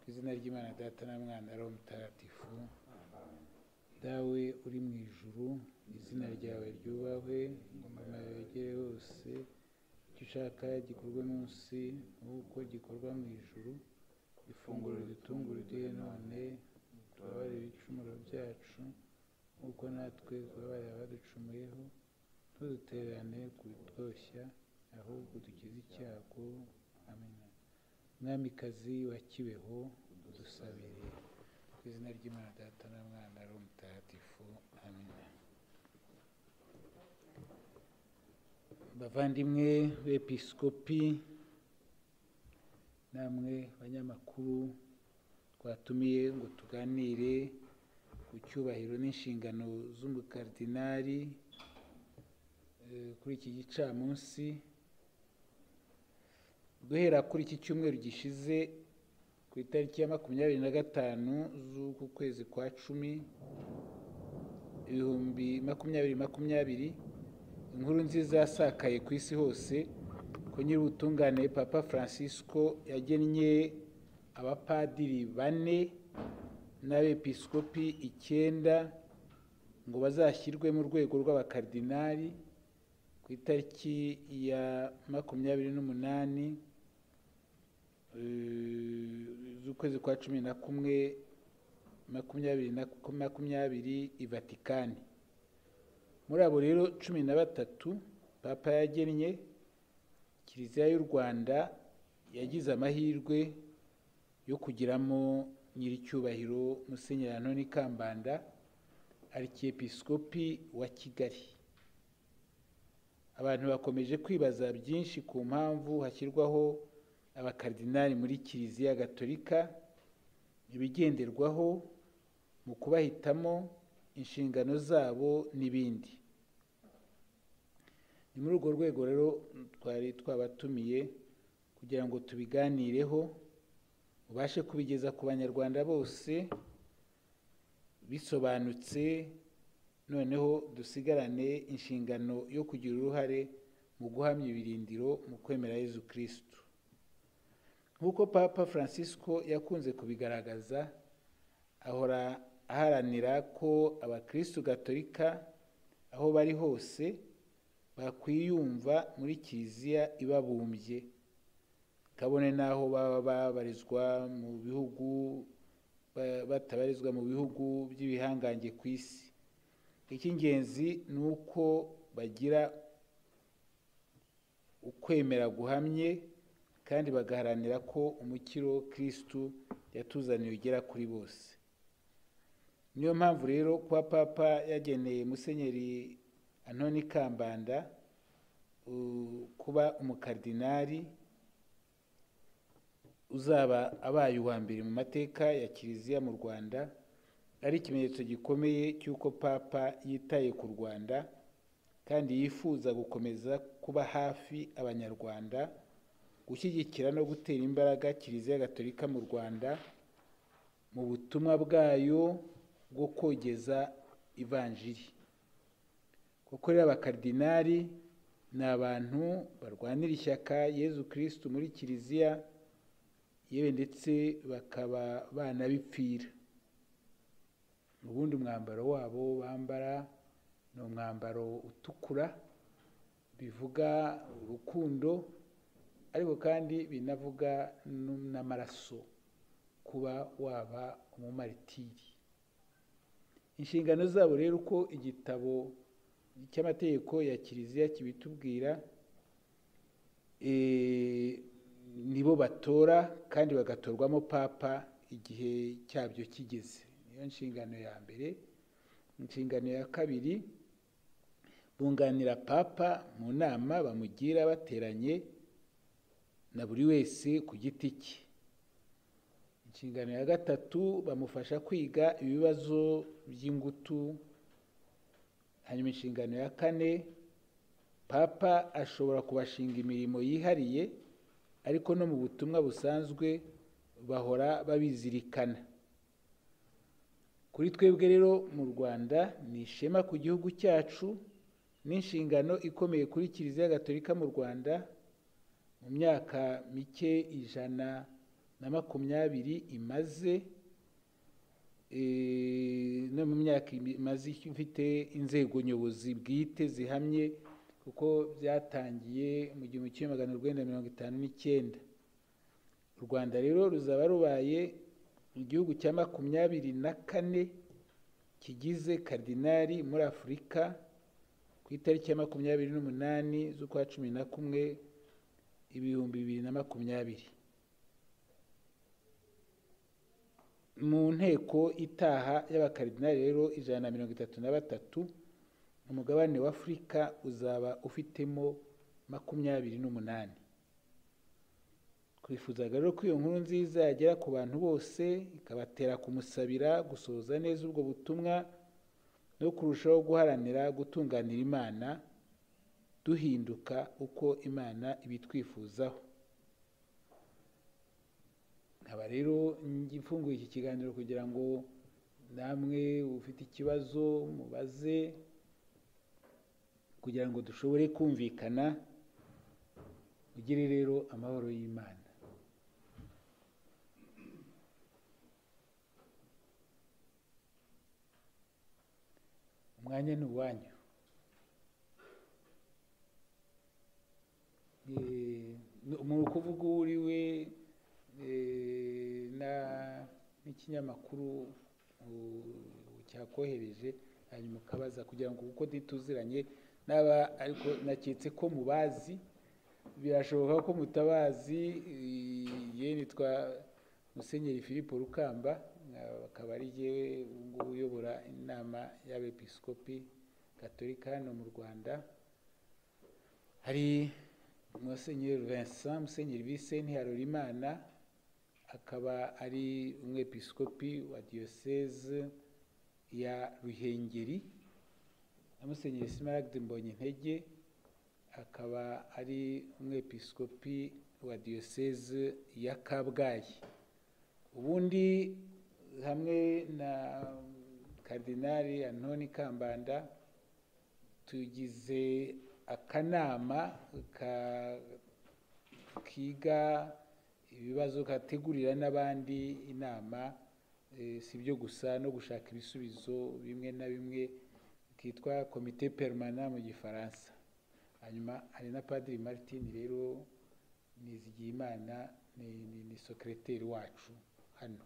Ku izina ry'Imana Data na Mwana Roho Mutagatifu. Dawe uri mu ijuru, izina ryawe ryubahwe, ingoma yawe yegere hose, icyo ushaka gikorwe munsi nk'uko gikorwa mu ijuru. Ifunguro ridutungura uduhe none, tubabarire ibicumuro byacu nk'uko natwe tubabarira abaducumuyeho, ntudutererane kubitwoshya, ahubwo dukize icyago. Amina. Mwamikazi wa Kibeho, udusabire. Ku izina ry'Imana Data na Mwana Roho Mutagatifu. Amina. Bavandimwe b'Episkopi namwe banyamakuru twatumiye ngo tuganire ku cyubahiro n'inshingano z'umukardinali kuri iki gicamunsi. Guhera kuri iki cyumweru gishize ku itariki ya 25 z'uku kwezi kwa 10 2020, inkuru nziza yasakaye ku isi hose ko Nyirubutungane Papa Francisco yagennye abapadiri 4 n'abepiskopi 9 ngo bazashyirwe mu rwego rw'abakardinali ku itariki ya 28 z'ukwezi kwa 11 2020 i Vatikani. Muri abo rero 13 Papa yagennye, Kiliziya y'u Rwanda yagize amahirwe yo kugiramo Nyiricyubahiro Musenyeri Antoni Kambanda, Arkiyepiskopi wa Kigali. Abantu bakomeje kwibaza byinshi ku mpamvu hashyirwaho abakardinali muri Kiliziya Gatolika, ibigenderwaho mu kubahitamo, inshingano zabo n'ibindi. Ni muri urwo rwego rero twari twabatumiye kugira ngo tubiganireho, ubashe kubigeza ku Banyarwanda bose bisobanutse, noneho dusigarane inshingano yo kugira uruhare mu guhamya ibirindiro mu kwemera Yezu Kristu. Nk'uko Papa Francisco yakunze kubigaragaza, ahora aharanira ko abakristu gatolika aho bari hose bakwiyumva muri Kiliziya ibabumbye, kabone n'aho baba babarizwa mu bihugu, batabarizwa mu bihugu by'ibihangange ku isi. Icy'ingenzi ni uko bagira ukwemera guhamye kandi bagaharanira ko umukiro Kristu yatuzaniye ugera kuri bose. Niyo mpamvu rero kuba Papa yageneye Musenyeri Antoni Kambanda kuba umukardinali uzaba abaye uwa mbere mu mateka ya Kiliziya mu Rwanda, ari ikimenyetso gikomeye cy'uko Papa yitaye ku Rwanda kandi yifuza gukomeza kuba hafi Abanyarwanda, gushyigikira no gutera imbaraga Kiliziya Gatolika mu Rwanda mu butumwa bwayo bwo kogeza Ivanjiri. Kuko rero abakardinali ni abantu barwanira ishyaka Yezu Kristu muri Kiliziya, yewe ndetse bakaba banabipfira. Ubundi umwambaro wabo bambara ni umwambaro utukura, bivuga urukundo, ariko kandi binavuga n'amaraso, kuba waba umumaritiri. Inshingano zabo rero uko igitabo cy'amategeko ya Kiliziya kibitubwira, nibo batora kandi bagatorwamo Papa igihe cyabyo kigeze. Niyo nshingano ya mbere. Inshingano ya kabiri, bunganira Papa mu nama bamugira bateranye na buri wese ku giti cye. Inshingano ya gatatu, bamufasha kwiga ibibazo by'ingutu. Hanyuma inshingano ya kane, Papa ashobora kubashinga imirimo yihariye, ariko no mu butumwa busanzwe bahora babizirikana. Kuri twebwe rero mu Rwanda ni ishema ku gihugu cyacu n'inshingano ikomeye kuri Kiliziya Gatolika mu Rwanda. Mu myaka mike 100 120 imaze, no mu myaka imaze ifite inzego nyobozi bwite zihamye, kuko byatangiye mu 1959. U Rwanda rero ruzaba rubaye igihugu cya 24 kigize kardinali muri Afurika ku itariki ya 28 z'ukwa 11 2020. Mu nteko itaha y'abakardinali rero 133, umugabane wa Afurika uzaba ufitemo 28. Twifuzaga rero ko iyo nkuru nziza yagera ku bantu bose, ikabatera kumusabira gusohoza neza ubwo butumwa no kurushaho guharanira gutunganira Imana, duhinduka uko Imana ibitwifuzaho. Nkaba rero mfunguye iki kiganiro kugira ngo namwe ufite ikibazo mubaze, kugira ngo dushobore kumvikana. Mugire rero amahoro y'Imana. Umwanya ni uwanyu. Mu kuvuga uri we n'ikinyamakuru cyakohereje, hanyuma ukabaza kugira ngo kuko ntituziranye naba, ariko naketse ko mubazi, birashoboka ko mutabazi. Ye nitwa Musenyeri Philippe Rukamba, akaba ari jyewe ngubu uyobora inama y'abepiskopi gatolika hano mu Rwanda. Hari Musenyeri Vincent, Musenyeri Vincent Harolimana, akaba ari umwepiskopi wa diyoseze ya Ruhengeri, na Musenyeri Smaragde Mbonyintege, akaba ari umwepiskopi wa diyoseze ya Kabgayi. Ubundi hamwe na Kardinali Antoni Kambanda tugize akanama kiga ibibazo, kategurira n'abandi inama, si byo gusa no gushaka ibisubizo bimwe na bimwe, kitwa Comité Permanent mu Gifaransa. Hanyuma hari na Padiri Martin rero Nizigiyimana, ni secrétaire wacu hano.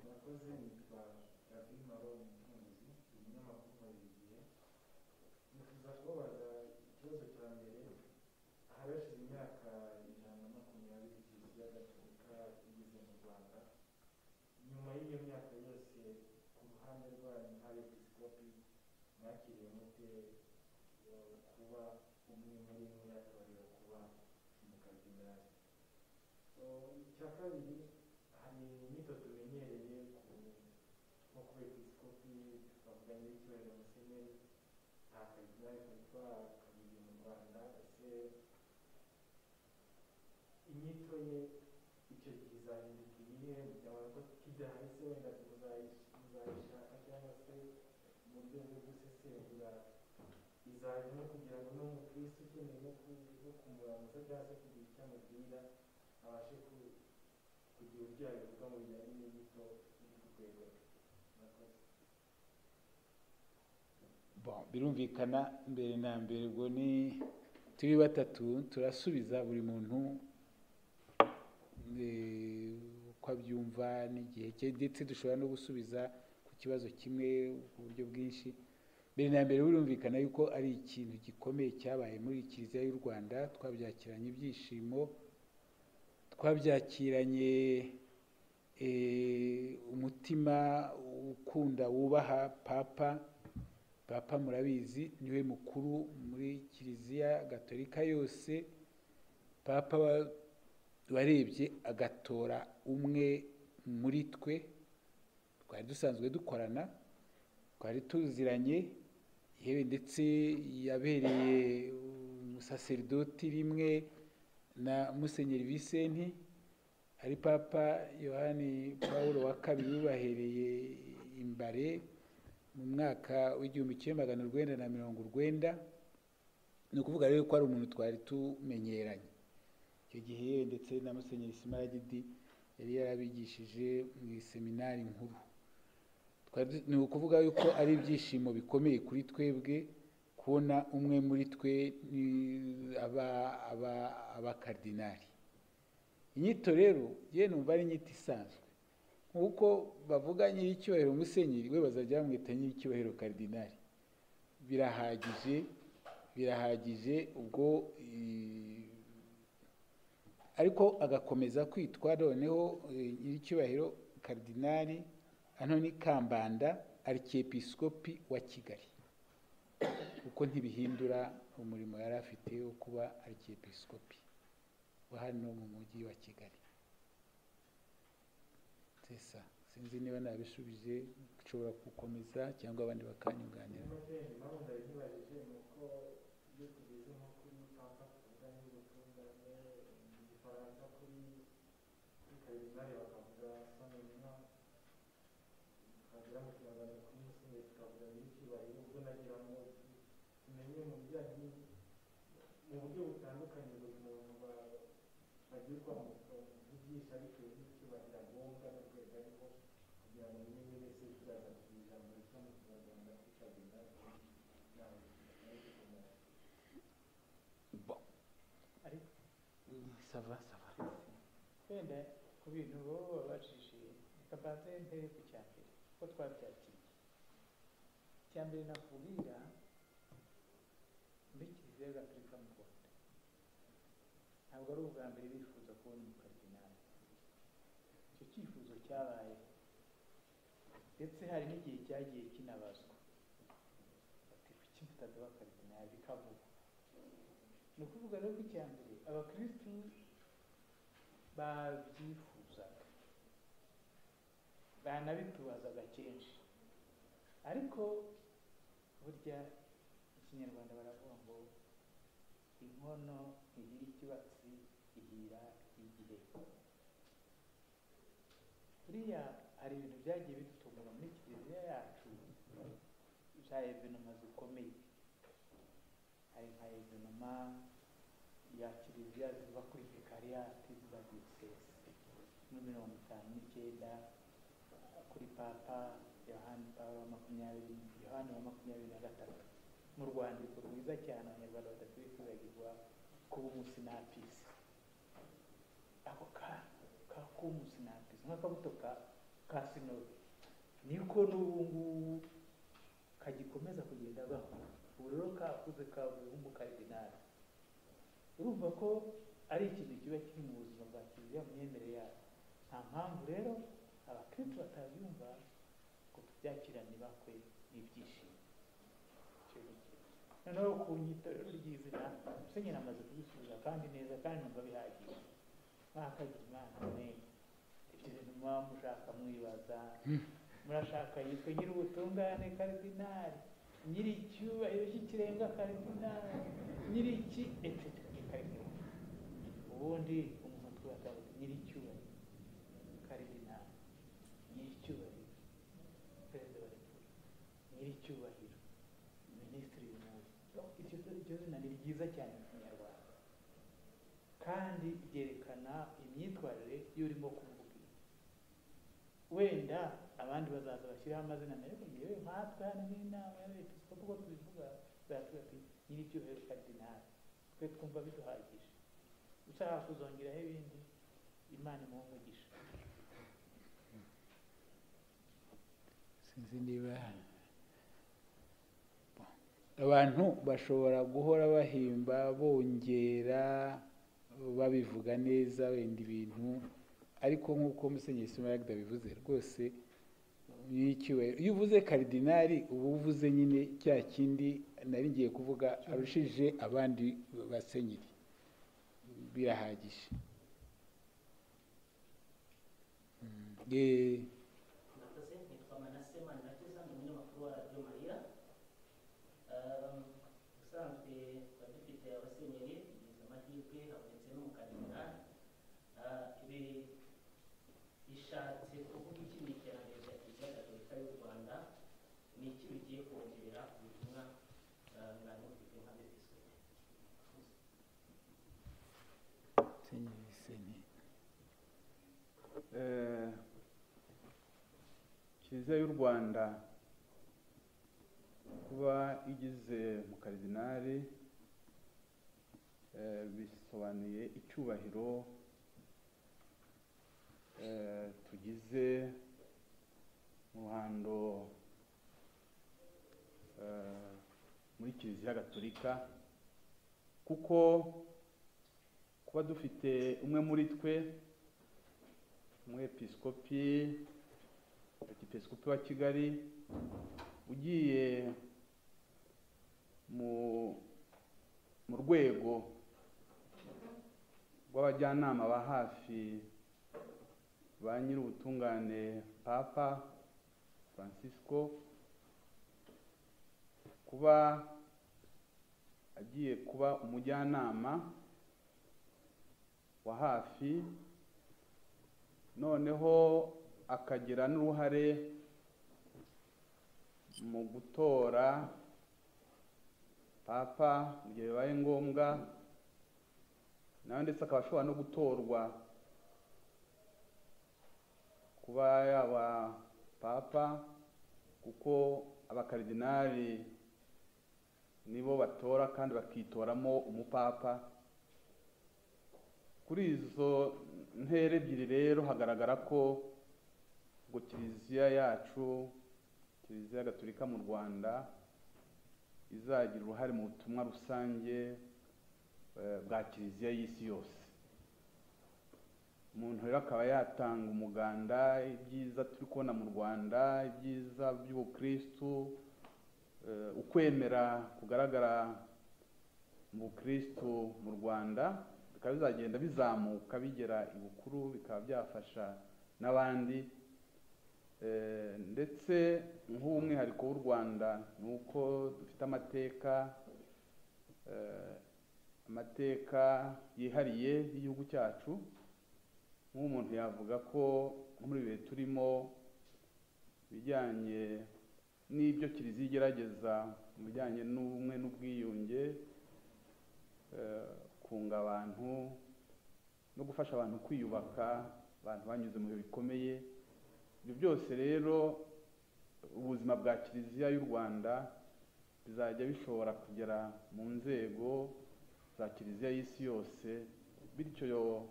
Murakoze. Nitwa David Maro Umukunzi, umunyamakuru wa Igihe. Nifuza kubabaza ikibazo cya mbere. Hari hashize imyaka 120 Kiliziya Gatolika igeze mu Rwanda. Nyuma y'iyo myaka yose, ku ruhande rwanyu nk'abepiskopi, mwakiriye mute kuba umwe muri mwe yatorewe kuba umukardinali? Icya kabiri, hari inyito tumenyereye nko ku bepiskopi, twavuga nyiricyubahiro Musenyeri, nta kardinali twari twakagiye mu Rwanda. Ese inyito ye icyo gihe izahinduka iyihe? Byaba ko kidahari se wenda muzayishaka, cyangwa se mu buryo bwo gusesengura izajyamo, kugira ngo n'umukristo ukeneye no kumuramutsa cyangwa se kugira icyo amubwira abashe kugira uburyo yabivuga mu bijyanye n'inyito iri ku rwego rwe. Murakoze. Bon, birumvikana mbere na mbere ubwo ni turi batatu, turasubiza buri muntu uko abyumva n'igihe cye, ndetse dushobora no gusubiza ku kibazo kimwe ku buryo bwinshi. Mbere na mbere birumvikana yuko ari ikintu gikomeye cyabaye muri Kiliziya y'u Rwanda, twabyakiranye ibyishimo, twabyakiranye umutima ukunda wubaha Papa. Papa murabizi niwe mukuru muri Kiliziya Gatolika yose. Papa warebye agatora umwe muri twe twari dusanzwe dukorana, twari tuziranye, yewe ndetse yabereye umusaseridoti rimwe na Musenyeri Visenti, ari Papa Yohani Pawulo wa kabiri ubahereye imbare mu mwaka w'1990. Ni ukuvuga rero ko ari umuntu twari tumenyeranye icyo gihe, ndetse na Musenyeri Simaragidi yari yarabigishije mu seminari nkuru. Ni ukuvuga yuko ari ibyishimo bikomeye kuri twebwe kubona umwe muri twe aba kardinali. Inyito rero ye numva ari inyito isanzwe, nk'uko bavuga nyiricyubahiro musenyeri, we bazajya bamwita nyiricyubahiro kardinali. Birahagije, birahagije ubwo, ariko agakomeza kwitwa noneho nyiricyubahiro kardinali Antoni Kambanda, arkiyepiskopi wa Kigali, kuko ntibihindura umurimo yari afite wo kuba arkiyepiskopi wa hano mu mujyi wa Kigali. Tesa, sinzi niba nabishubije, nshobora gukomeza cyangwa abandi bakanyunganira. Impamvu nabibajije ni uko iyo tugeze nko kuri papa tuvuga nyir'ubutungane, mu gifaransa kuri karidinali bakavuga son éminence, twagera mu kinyarwanda kuri musenyeri tukavuga nyiricyubahiro. Ubwo nagira ngo tumenye mu bijyanye mu buryo butandukanye buri muntu bagira uko bamuvugisha bitewe n'icyubahiro agombwa n'urwego ariho, kugira ngo menye niba ese turaza kugira ijambo rishya mu kinyarwanda kuri karidinali nawe. Bon. Ça va, ça va. Wenda ku bintu bo babajije, reka mbanze mpere ku cya mbere ko twabyakiriye. Icya mbere nakubwira, muri Kiliziya Gatolika mu Rwanda ntabwo ari ubwa mbere bifuza kubona umukardinali. Icyo cyifuzo cyabayeho, ndetse hari n'igihe cyagiye kinabazwa bati kuki mutaduha karidinali, bikavugwa. Ni ukuvuga rero ko icya mbere abakirisitu babyifuzaga, banabitubazaga kenshi, ariko burya ikinyarwanda baravuga ngo inkono ntihira ikibatsi ihira igihe. Buriya hari ibintu byagiye bidutungura muri kiliziya yacu za événements zikomeye. Hari nka événement ya kiliziya ziva kuri vikariyati za diyoseze muri 59 kuri Papa Yohani Pawulo wa 20, Yohani wa 23, mu rwandiko rwiza cyane abanyarwanda badakwiye kwibagirwa, kuba umusinapisi. Ako kantu ka kuba umusinapisi nk'akabuto ka sinode niko n'ubu ngubu kagikomeza kugenda gakura. Ubu rero kakuze kavuye nk'umukaridinali. Urumva ko ari ikintu kiba kiri mu buzima bwa kiliziya, mu myemerere yayo. Nta mpamvu rero abakristo batabyumva ngo tubyakirane bakwe n'ibyishimo. Noneho ku nyito rero ry'izina, musenyeri amaze kubisubiza kandi neza, kandi numva bihagije. Mwakagira Imana mwe, ibyo bintu muba mushaka mwibaza, murashaka yitwe nyir'ubutungane karidinali, nyir'icyubahiro cy'ikirenga karidinali, nyir'iki etc. Ubundi umuntu twubaka nyir'icyubahiro karidinali, nyir'icyubahiro perezida wa repubulika, nyir'icyubahiro minisitiri w'intebe. Iryo zina ni ryiza cyane mu kinyarwanda, kandi ryerekana imyitwarire y'urimo kuvuga. Wenda abandi bazaza bashyiraho amazina, ariko ngewe nkatwe hano nk'inama y'abepiskopi uko tubivuga, baratubwira ati nyiricyubahiro karidinali, twe twumva biduhagije. Ushaka kuzongeraho ibindi, Imana imuhe umugisha. Sinzi niba abantu bashobora guhora bahimba bongera babivuga neza wenda ibintu, ariko nk'uko Musenyeri Simaragda bivuze rwose, nyiricyubahiro iyo uvuze karidinali uba uvuze nyine cya kindi nari ngiye kuvuga, arushije abandi basenyeri, birahagije. Murakoze, nitwa Manase Manirakiza, ni umunyamakuru wa Radiyo Mariya. Ubusanzwe twari dufite abasenyeri, tugize amahirwe habonetse n'umukardinali. Ibi bishatse kuvuga iki mu iterambere rya Kiliziya Gatolika y'u Rwanda? Ni iki bigiye kongera ubutumwa mwari mufite nk'abepiskopi? Musenyeri Sentini. Kiliziya y'u Rwanda kuba igize mukaridinali bisobanuye icyubahiro tugize mu ruhando muri Kiliziya Gatolika, kuko kuba dufite umwe muri twe, umwepiskopi, arkipiskopi wa Kigali, ugiye mu rwego rw'abajyanama ba hafi ba nyir'ubutungane Papa Francisco, kuba agiye kuba umujyanama wa hafi, noneho akagira n'uruhare mu gutora Papa mu gihe bibaye ngombwa, nawe ndetse akaba ashobora no gutorwa kuba yaba Papa, kuko abakaridinali nibo batora kandi bakitoramo umupapa. Kuri izo ntera ebyiri rero hagaragara ko ngo Kiliziya yacu, Kiliziya Gatolika mu Rwanda, izagira uruhare mu butumwa rusange bwa Kiliziya y'isi yose. Umuntu rero akaba yatanga umuganda, ibyiza turi kubona mu Rwanda, ibyiza by'ubukristu, ukwemera kugaragara mu bukristu mu Rwanda, bikaba bizagenda bizamuka bigera ibukuru, bikaba byafasha n'abandi. Ndetse nk'umwihariko w'u Rwanda ni uko dufite amateka yihariye y'igihugu cyacu. Nk'umuntu yavuga ko muri ibihe turimo bijyanye n'ibyo Kiliziya igerageza mu bijyanye n'ubumwe n'ubwiyunge, kunga abantu no gufasha abantu kwiyubaka, abantu banyuze mu bihe bikomeye. Ibyo byose rero ubuzima bwa Kiliziya y'u Rwanda bizajya bishobora kugera mu nzego za Kiliziya y'isi yose, bityo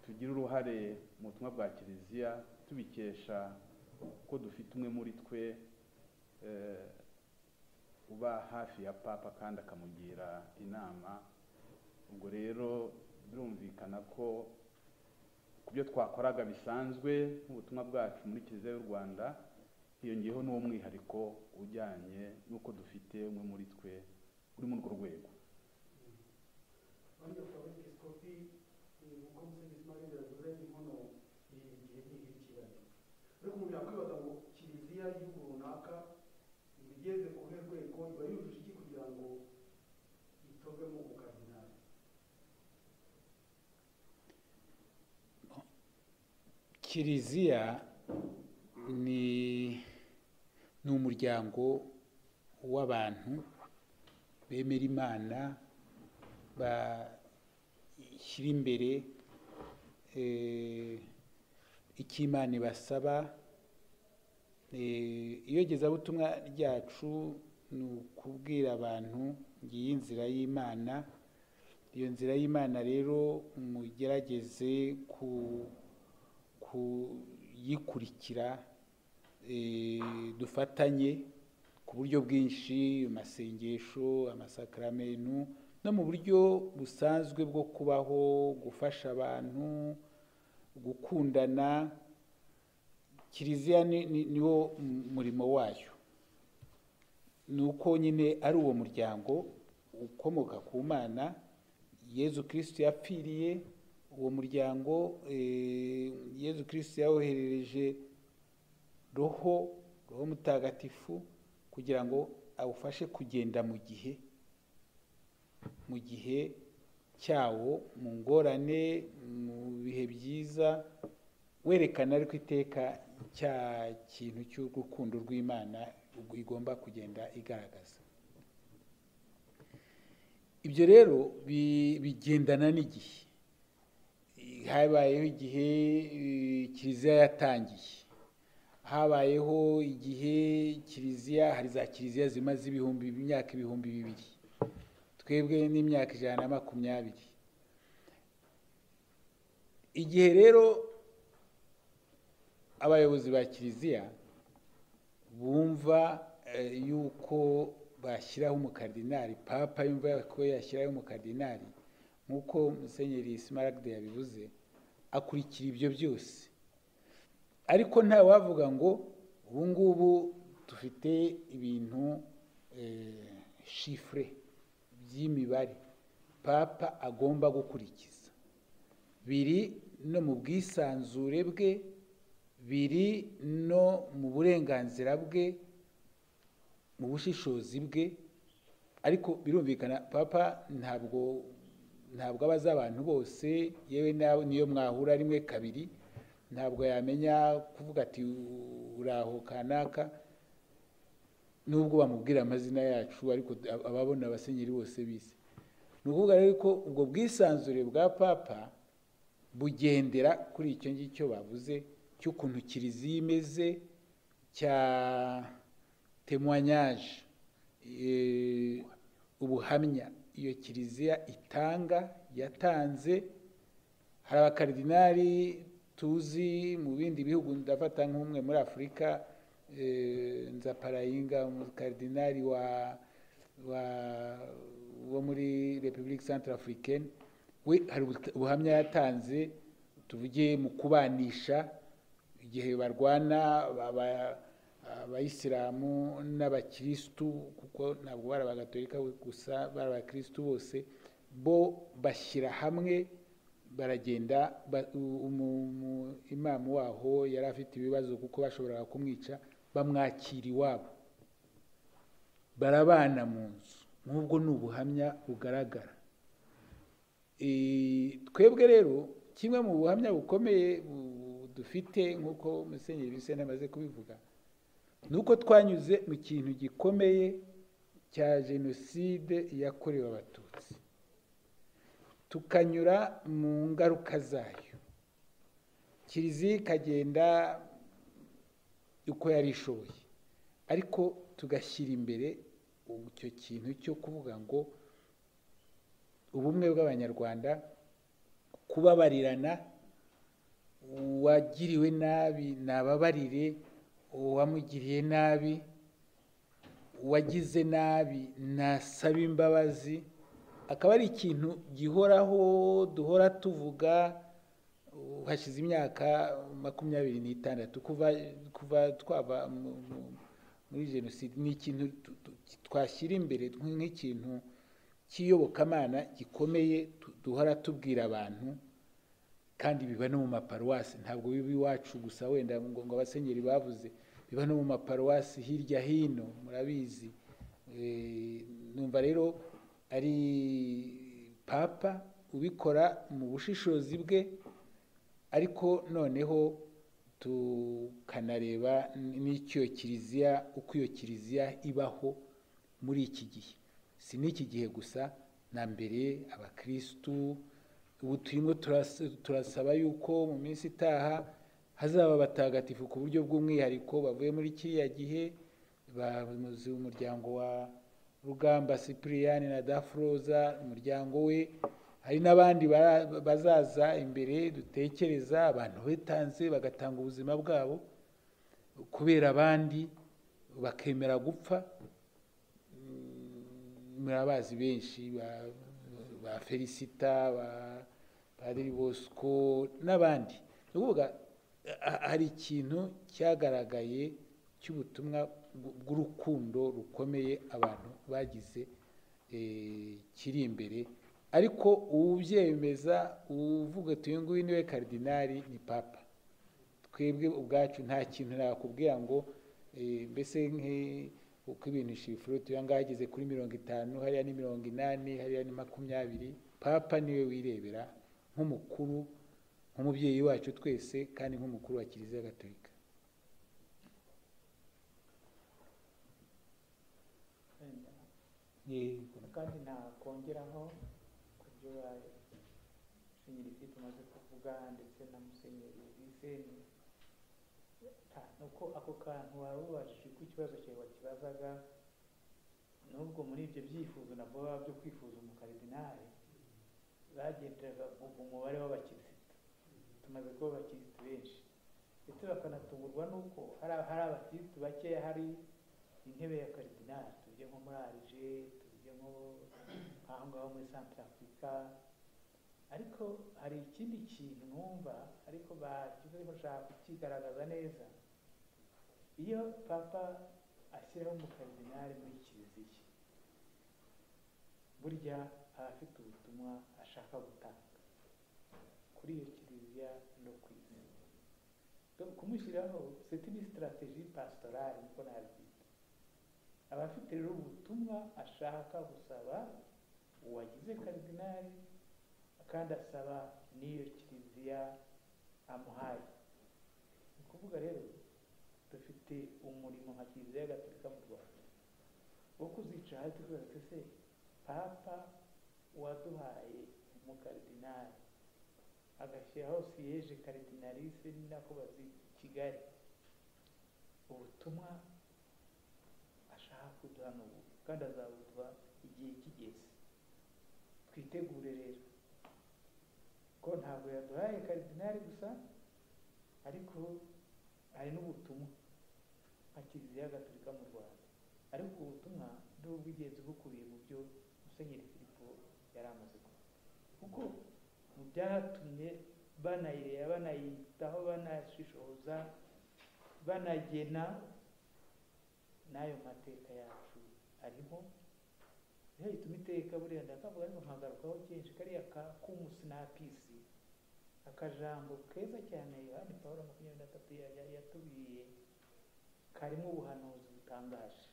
tugire uruhare mu butumwa bwa Kiliziya tubikesha ko dufite umwe muri twe uba hafi ya Papa kandi akamugira inama. Ubwo rero birumvikana ko ku byo twakoraga bisanzwe nk'ubutumwa bwacu muri Kiliziya y'u Rwanda, hiyongeyeho n'uwo mwihariko ujyanye n'uko dufite umwe muri twe uri muri urwo rwego. Uko Musenyeri Smaragde yavuze, inkono igihe ntihirikiranye, ariko umuntu yakwibaza ngo Kiliziya y'igihugu runaka iba igeze ku ruhe rwego, iba yujuje iki kugira ngo itorwemo umukardinali? Kiliziya ni umuryango w'abantu bemera Imana, bashyira imbere icyo Imana ibasaba. Iyogezabutumwa ryacu ni ukubwira abantu ngiyi inzira y'Imana. Iyo nzira y'Imana rero mugerageze kuyikurikira, dufatanye ku buryo bwinshi, amasengesho, amasakramentu, no mu buryo busanzwe bwo kubaho, gufasha abantu, gukundana. Kiliziya niwo murimo wayo, ni uko nyine ari uwo muryango ukomoka ku Mana Yezu Kristo yapfiriye. Uwo muryango Yezu Kristo yawoherereje Roho Mutagatifu kugira ngo awufashe kugenda mu gihe cyawo, mu ngorane, mu bihe byiza, werekana ariko iteka cya kintu cy'urukundo rw'Imana igomba kugenda igaragaza. Ibyo rero bigendana n'igihe. Habayeho igihe kiliziya yatangiye, habayeho igihe kiliziya, hari za kiliziya zimaze imyaka 2000, twebwe n'imyaka 120. Igihe rero abayobozi ba kiliziya bumva yuko bashyiraho umukardinali, papa yumva ko yashyiraho umukardinali, nk'uko Musenyeri Smaragde yabivuze, akurikira ibyo byose. Ariko nta wavuga ngo ubu ngubu dufite ibintu chiffre by'imibare papa agomba gukurikiza, biri no mu bwisanzure bwe, biri no mu burenganzira bwe, mu bushishozi bwe. Ariko birumvikana papa ntabwo abaza abantu bose, yewe niyo mwahura rimwe kabiri ntabwo yamenya kuvuga ati uraho kanaka, nubwo bamubwira amazina yacu, ariko ababona abasenyeri bose bise. Ni ukuvuga rero ko ubwo bwisanzure bwa papa bugendera kuri icyo ngicyo bavuze cy'ukuntu kiliziya imeze, cya témoignage, ubuhamya iyo kiliziya itanga, yatanze. Hari abakardinali tuzi mu bindi bihugu, ndafata nk'umwe muri Afurika, Nzaparayinga, umukardinali wo muri République Centrafricaine, we hari ubuhamya yatanze, tuvuge mu kubanisha igihe barwana abayisilamu n'abakirisitu, kuko ntabwo bari abagatolika gusa, bari abakirisitu bose, bo bashyira hamwe baragenda. Imamu waho yari afite ibibazo kuko bashoboraga kumwica, bamwakira iwabo, barabana mu nzu. Nk'ubwo ni ubuhamya bugaragara. Twebwe rero kimwe mu buhamya bukomeye dufite, nk'uko Musenyeri Bisena amaze kubivuga, nuko twanyuze mu kintu gikomeye cya jenoside yakorewe Abatutsi, tukanyura mu ngaruka zayo, kiliziya ikagenda uko yari ishoboye, ariko tugashyira imbere icyo kintu cyo kuvuga ngo ubumwe bw'Abanyarwanda, kubabarirana, uwagiriwe nabi nababarire uwamugiriye nabi, uwagize nabi nasaba imbabazi, akaba ari ikintu gihoraho duhora tuvuga. Hashize imyaka 26 kuva twaba muri jenoside. Ni ikintu twashyira imbere nk'ikintu cy'iyobokamana gikomeye duhora tubwira abantu, kandi biba no mu maparuwasi, ntabwo biba iwacu gusa wenda ngo abasenyeri bavuze, biba no mu maparuwasi hirya hino, murabizi. Numva rero ari papa ubikora mu bushishozi bwe, ariko noneho tukanareba n'icyo kiliziya, uko iyo kiliziya ibaho muri iki gihe, si n'iki gihe gusa, na mbere abakristu. Ubu turimo turasaba yuko mu minsi itaha hazaba abatagatifu ku buryo bw'umwihariko bavuye muri kiriya gihe, bamuzi umuryango wa Rugamba Cyprien na Dafroza, umuryango we, hari n'abandi bazaza imbere dutekereza, abantu bitanze bagatanga ubuzima bwabo kubera abandi, bakemera gupfa. Murabazi benshi, ba Felicita, ba Padiri Bosco n'abandi. Ni ukuvuga hari ikintu cyagaragaye cy'ubutumwa bw'urukundo rukomeye abantu bagize kiri imbere, ariko ubyemeza uvuga ati uyu nguyu niwe kardinali ni papa. Twebwe ubwacu nta kintu nakubwira ngo mbese uko ibintu shifure tuya ngageze kuri 50, hariya ni 80, hariya ni 20. Papa niwe wirebera nk'umukuru, nk'umubyeyi wacu twese, kandi nk'umukuru wa Kiliziya Gatolika. Kandi nakongeraho ku byo Musenyeri Philippe amaze kuvuga ndetse na Musenyeri Viseni, nuko ako kantu wari ubajije ko ikibazo cyawe wakibazaga, nubwo muri ibyo byifuzo navuga byo kwifuza umukaridinali bagenderaga umubare w'abakirisitu, tumaze kuba abakirisitu benshi, ndetse bakanatungurwa n'uko hari abakirisitu bakeya hari intebe ya karidinali, tuvuge nko muri Alger, tuvuge nko aho ngaho muri Centrafrica. Ariko hari ikindi kintu numva ariko bakivuze bashaka kukigaragaza neza, iyo Papa ashyiraho umukaridinali muri kiliziya, burya aba afite ubutumwa ashaka gutanga kuri iyo kiliziya no ku isi. Kumushyiraho c'est une stratégie pastorale niko nabyita. Aba afite rero ubutumwa ashaka gusaba uwagize karidinali, kandi asaba n'iyo kiliziya amuhaye. Ni ukuvuga rero dufite umurimo nka Kiliziya Gatolika mu Rwanda wo kuzicara hasi tukavuga tuti se Papa waduhaye umukaridinali agashyiraho siège cardinalice ni nako bazita i Kigali, ubutumwa ashaka kuduha ni ubu kandi azabuduha igihe kigeze. Twitegure rero ko ntabwo yaduhaye karidinali gusa, ariko hari n'ubutumwa nka Kiliziya Gatolika mu Rwanda, ariko ubwo butumwa ni ubw'ingenzi bukubiye mu byo Musenyeri Filipo yari amaze kuvuga, kuko mu byatumye banayireba, banayitaho, banashishoza, banagena n'ayo mateka yacu arimo. Niyo ituma iteka buriya ndakavuga ariko nkagarukaho kenshi kariya k'umusinapisi, akajambo keza cyane Yohani Pawulo 23 yatubwiye, karimo ubuhanuzi butangaje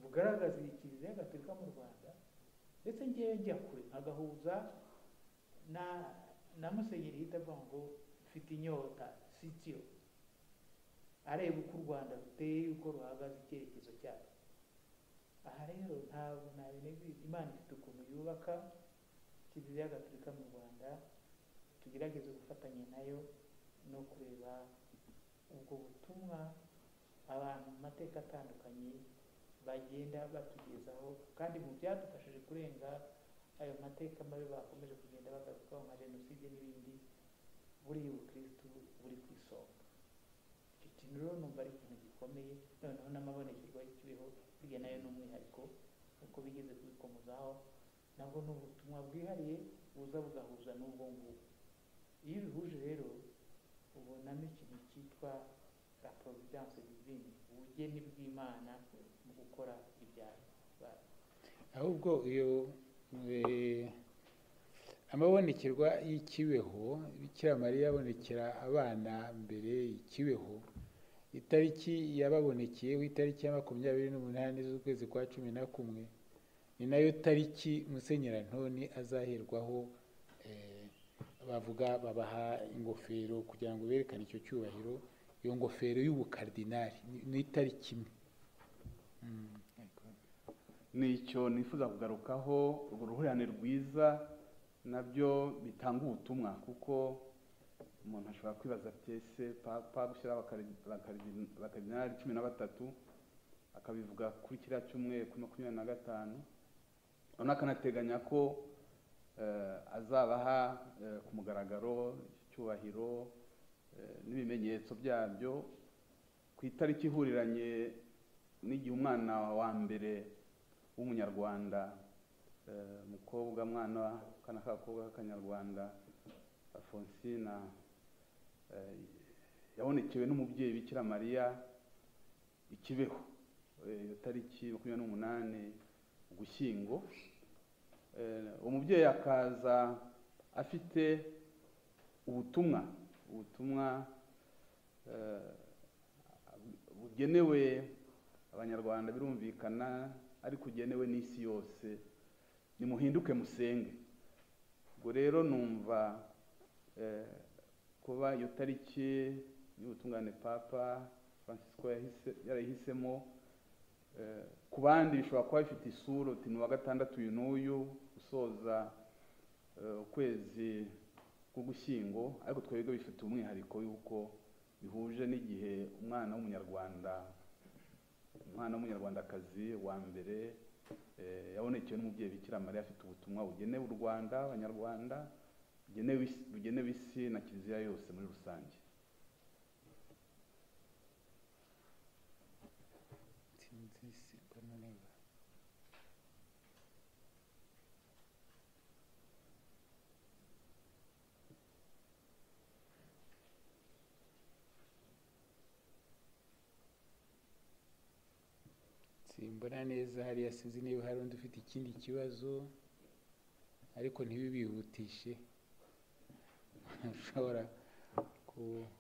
bugaragaza iyi Kiliziya Gatolika mu Rwanda. Ndetse ngewe njya kure nkagahuza na Musenyeri hita avuga ngo mfite inyota sitio, areba uko u Rwanda ruteye, uko ruhagaze, icyerekezo cyarwo. Aha rero ntabwo nabinegura, Imana ifite ukuntu yubaka Kiliziya Gatolika mu Rwanda, tugerageze gufatanya nayo no kureba ubwo butumwa abantu mu mateka atandukanye bagenda batugezaho, kandi mu byadufashije kurenga ayo mateka mabi bakomeje kugenda bagarukaho nka jenoside n'ibindi, buriya ubukristu buri ku isonga. Icyo kintu rero numva ari ikintu gikomeye, noneho n'amabonekerwa y'ikibeho burya nayo ni umwihariko, uko bigeze kubikomozaho, nabwo ni ubutumwa bwihariye buza bugahuza n'ubwo ngubwo. Iyo ubihuje rero ubonamo ikintu cyitwa la providence divine, ubugeni bw'Imana mu gukora ibyayo. Ahubwo iyo amabonekerwa y'ikibeho, Bikira Mariya abonekera abana mbere y'ikibeho, itariki yababonekeyeho, itariki ya 28 z'ukwezi kwa 11, ni nayo tariki Musenyeri Antoni azaherwaho. Bavuga babaha ingofero kugira ngo berekane icyo cyubahiro, iyo ngofero y'ubukardinali ni itariki imwe. Nicyo nifuza kugarukaho, urwo ruhurirane rwiza nabyo bitanga ubutumwa, kuko umuntu ashobora kwibaza ati ese Papa gushyiraho abakaridinali 13 akabivuga kuri kiriya cyumweru kuri 25, none akanateganya ko azabaha ku mugaragaro icyubahiro n'ibimenyetso byabyo ku itariki ihuriranye n'igihe umwana wa mbere w'umunyarwanda, umukobwa mwana kana k'agakobwa k'akanyarwanda Alphonsine, yabonekewe n'umubyeyi Bikira Mariya i Kibeho, iyo tariki 28 Ugushyingo. Umubyeyi akaza afite ubutumwa bugenewe abanyarwanda, birumvikana, ariko ugenewe n'isi yose, nimuhinduke musenge. Ubwo rero numva kuba iyo tariki y'ubutungane Papa Francisco yarayihisemo, ku bandi bishobora kuba bifite isura uti ni uwa gatandatu uyu n'uyu usoza Ukwezi k'Ugushyingo, ariko twebwe bifite umwihariko yuko bihuje n'igihe umwana w'umunyarwanda, umwana w'umunyarwandakazi wa mbere yabonekewe n'umubyeyi Bikira Mariya, afite ubutumwa bugenewe u Rwanda, Abanyarwanda, bugenewe isi na Kiliziya yose muri rusange. Simbona neza hariya, sinzi niba hari undi ufite ikindi kibazo, ariko ntibibihutishe, ushobora kubaza.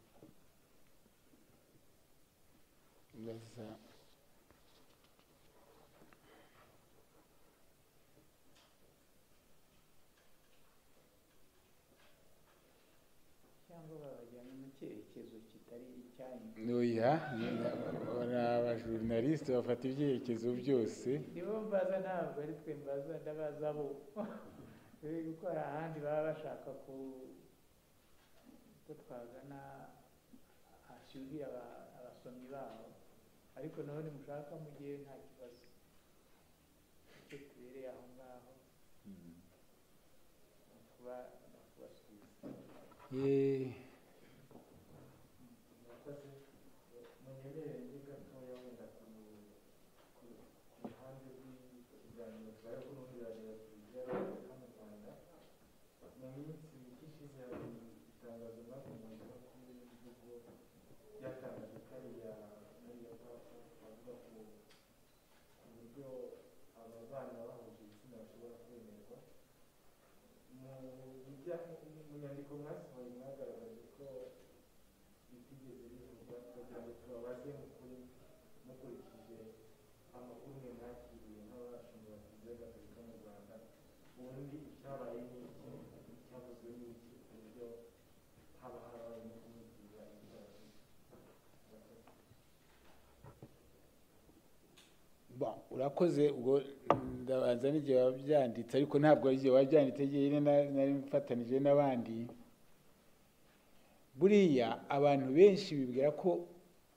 Cyangwa babajyanye mu cyerekezo kitari icyanyu. Oya, ni abajournaliste bafata ibyerekezo byose. Nibo mbaza, ntabwo ari twe mbaza, ndabaza bo. Gukora ahandi baba bashaka ko twagana hashyuhiye abasomyi babo, ariko nabo nimushaka mugiye nta kibazo, icyo tubereye aho ngaho kubasubiza. Murakoze. Munyemerere njye gatoya wenda ku ruhande rw'ikiganiro tubayeho n'ubundi radiyo Kiliziya Gatolika mu Rwanda. Mu minsi mike ishize hari itangazo mwakomojeho ku mvugo ryatangajwe kariya papa avuga ku buryo aba bana bahuje ibitsina bashobora kwemerwa. Mu nyandiko mwasohoye mwagaragaje ko bitigeze bivugwa, kugira ngo tubabaze mu kuri mukurikije amakuru mwe mwakiriye nk'abashumba ba Kiliziya Gatolika mu Rwanda, ubundi icyabaye ni iki, icyavuzwe ni iki, ku buryo haba harabaye no kumwitirira ibyaha. Bon, urakoze. Ubwo ndabanza n'igihe wabyanditse, ariko ntabwo igihe wabyanditse jyenyine, nari mfatanije n'abandi. Buriya abantu benshi bibwira ko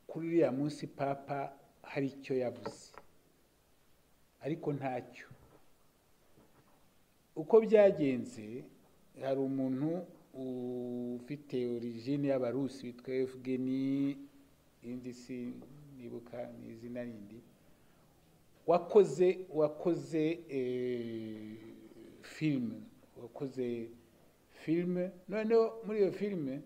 kuri uriya munsi Papa hari icyo yavuze, ariko ntacyo. Uko byagenze, hari umuntu ufite origine y'Abarusi witwa Evgeny, irindi sinibuka ni izina rindi, wakoze filime, wakoze filime. Noneho muri iyo filime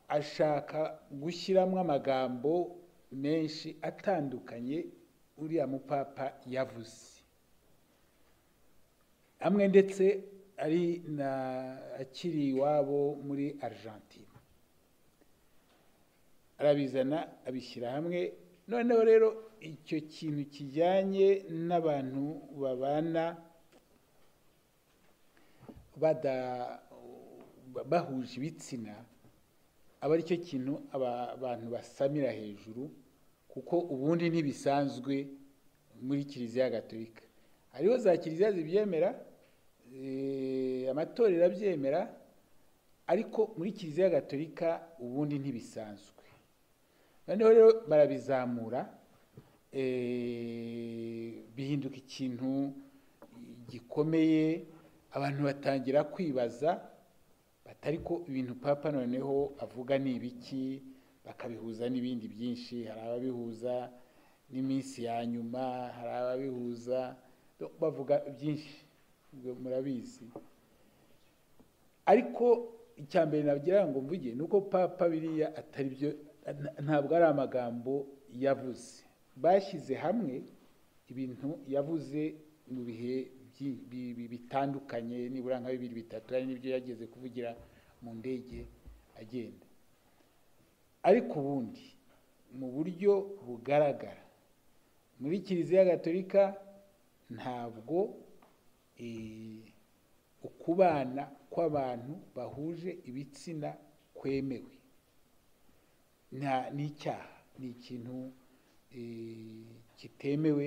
ashaka gushyiramo amagambo menshi atandukanye uriya mupapa yavuze, amwe ndetse ari na akiri iwabo muri Argentine, arabizana abishyira hamwe. Noneho rero icyo kintu kijyanye n'abantu babana bahuje ibitsina aba aricyo kintu abantu basamira hejuru, kuko ubundi ntibisanzwe muri Kiliziya Gatolika. Hariho za kiliziya zibyemera, amatorero abyemera, ariko muri Kiliziya Gatolika ubundi ntibisanzwe. Noneho rero barabizamura, bihinduka ikintu gikomeye, abantu batangira kwibaza batari ko ibintu Papa noneho avuga ni ibiki, bakabihuza n'ibindi byinshi. Hari ababihuza n'iminsi ya nyuma, hari ababihuza bavuga byinshi, murabizi. Ariko icya mbere nagira ngo mvuge ni uko Papa biriya atari byo, ntabwo ari amagambo yavuze. Bashyize hamwe ibintu yavuze mu bihe bitandukanye, nibura nka bibiri bitatu, hari n'ibyo yageze kuvugira mu ndege agenda. Ariko ubundi mu buryo bugaragara muri Kiliziya Gatolika ntabwo ukubana kw'abantu bahuje ibitsina kwemewe, ni icyaha, ni ikintu kitemewe.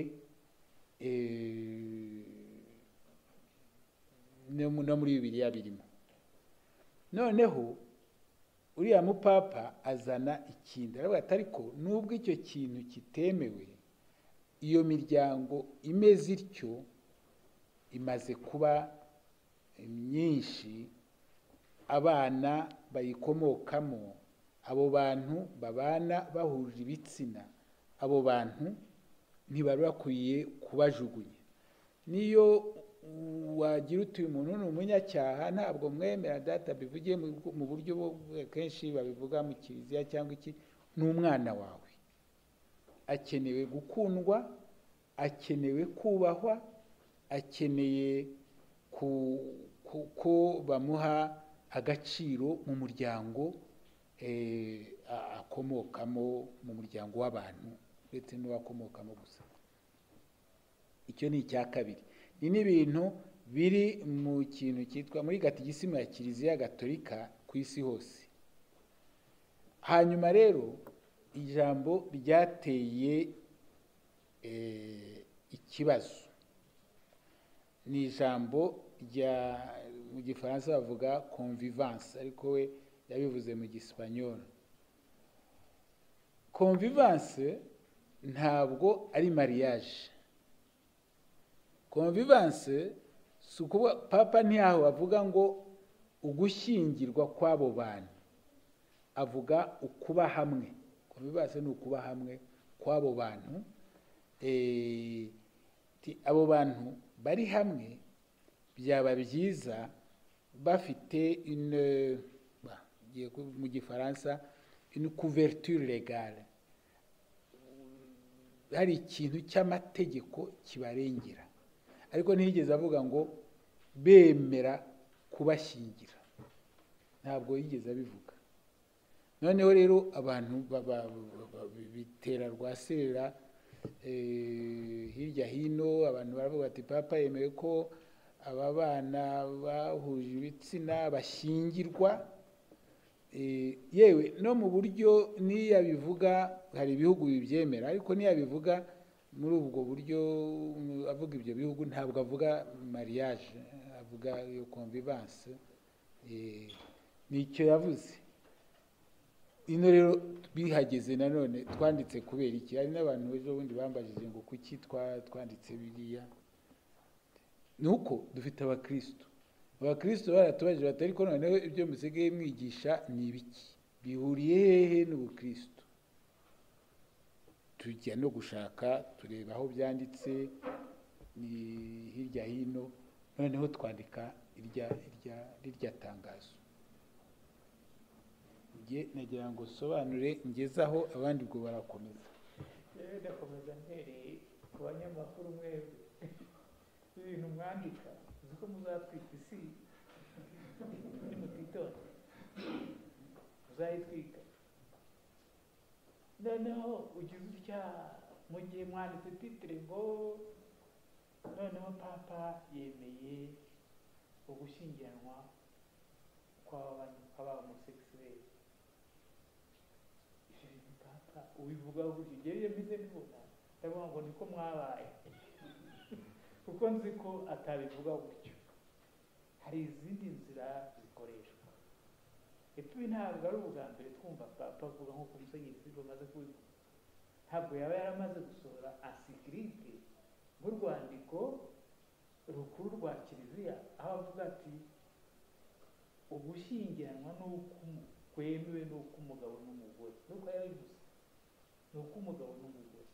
No muri Bibiliya birimo. Noneho uriya mupapa azana ikindi, aravuga ati ariko nubwo icyo kintu kitemewe, iyo miryango imeze ityo imaze kuba myinshi, abana bayikomokamo, abo bantu babana bahuje ibitsina, abo bantu ntibari bakwiye kubajugunya. Niyo wagira uti uyu muntu ni umunyacyaha, ntabwo mwemera, data bivugiye mu buryo kenshi babivuga mu kiliziya cyangwa iki, ni umwana wawe, akenewe gukundwa, akenewe kubahwa, akeneye ko bamuha agaciro mu muryango akomokamo, mu muryango w'abantu ndetse n'uwakomokamo gusa. Icyo ni icya kabiri. Ni n'ibintu biri mu kintu cyitwa muri gatigisimu ya Kiliziya Gatolika ku isi hose. Hanyuma rero ijambo ryateye ikibazo ni ijambo rya mu Gifaransa bavuga convivance, ariko we yabivuze mu Gisipanyol. Convivance ntabwo ari mariage. Convivance si ukuba papa ntiyaho avuga ngo ugushyingirwa kw'abo bantu, avuga ukuba hamwe. Convivance ni ukuba hamwe kw'abo bantu. Abo bantu bari hamwe byaba byiza bafite une, mu Gifaransa, une couverture légale, hari ikintu cy'amategeko kibarengera. Ariko ntiyigeze avuga ngo bemera kubashyingira, ntabwo yigeze abivuga. Noneho rero abantu bitera rwaserera hirya hino, abantu baravuga bati papa yemeye ko aba bana bahuje ibitsina bashyingirwa. Yewe no mu buryo niyabivuga hari ibihugu bibyemera, ariko niyabivuga muri ubwo buryo avuga ibyo bihugu ntabwo avuga mariage, avuga iyo convivance, nicyo yavuze. Ino rero bihageze nanone twanditse kubera iki? Hari n'abantu ejo bundi bambajije ngo kuki twanditse biriya. Ni uko dufite abakristo, abakristo baratubajije bati ariko noneho ibyo musigaye mwigisha ni ibiki, bihuriye hehe n'ubukristo? Tujya no gushaka tureba aho byanditse ni hirya hino, noneho twandika irya tangazo. Njye nagira ngo sobanure ngezaho, abandi ubwo barakomeza. Rero ndakomeza mpereye ku banyamakuru mwebwe, ibintu mwandika uzi ko muzatwika isi nimutitonda, muzayitwika. Noneho ugize utya mu gihe mwanditse titre ngo noneho papa yemeye ugushyingiranwa kw'aba homosexuels. Ibyo bintu papa ubivuga gutyo, njyewe iyo mbize mbibona ndavuga ngo niko mwabaye, kuko nzi ko atabivuga gutyo. Hari izindi nzira zikoreshwa. Epfo ntabwo ari ubwa mbere twumva papa avuga nk'uko Musenyeri Silva amaze kubivuga. Ntabwo yaba yaramaze gusohora encyclique nk'urwandiko rukuru rwa kiliziya, aho avuga ati ugushyingiranwa n'uko kwemewe n'uko umugabo n'umugore, nuko yabivuze ni uko umugabo n'umugore.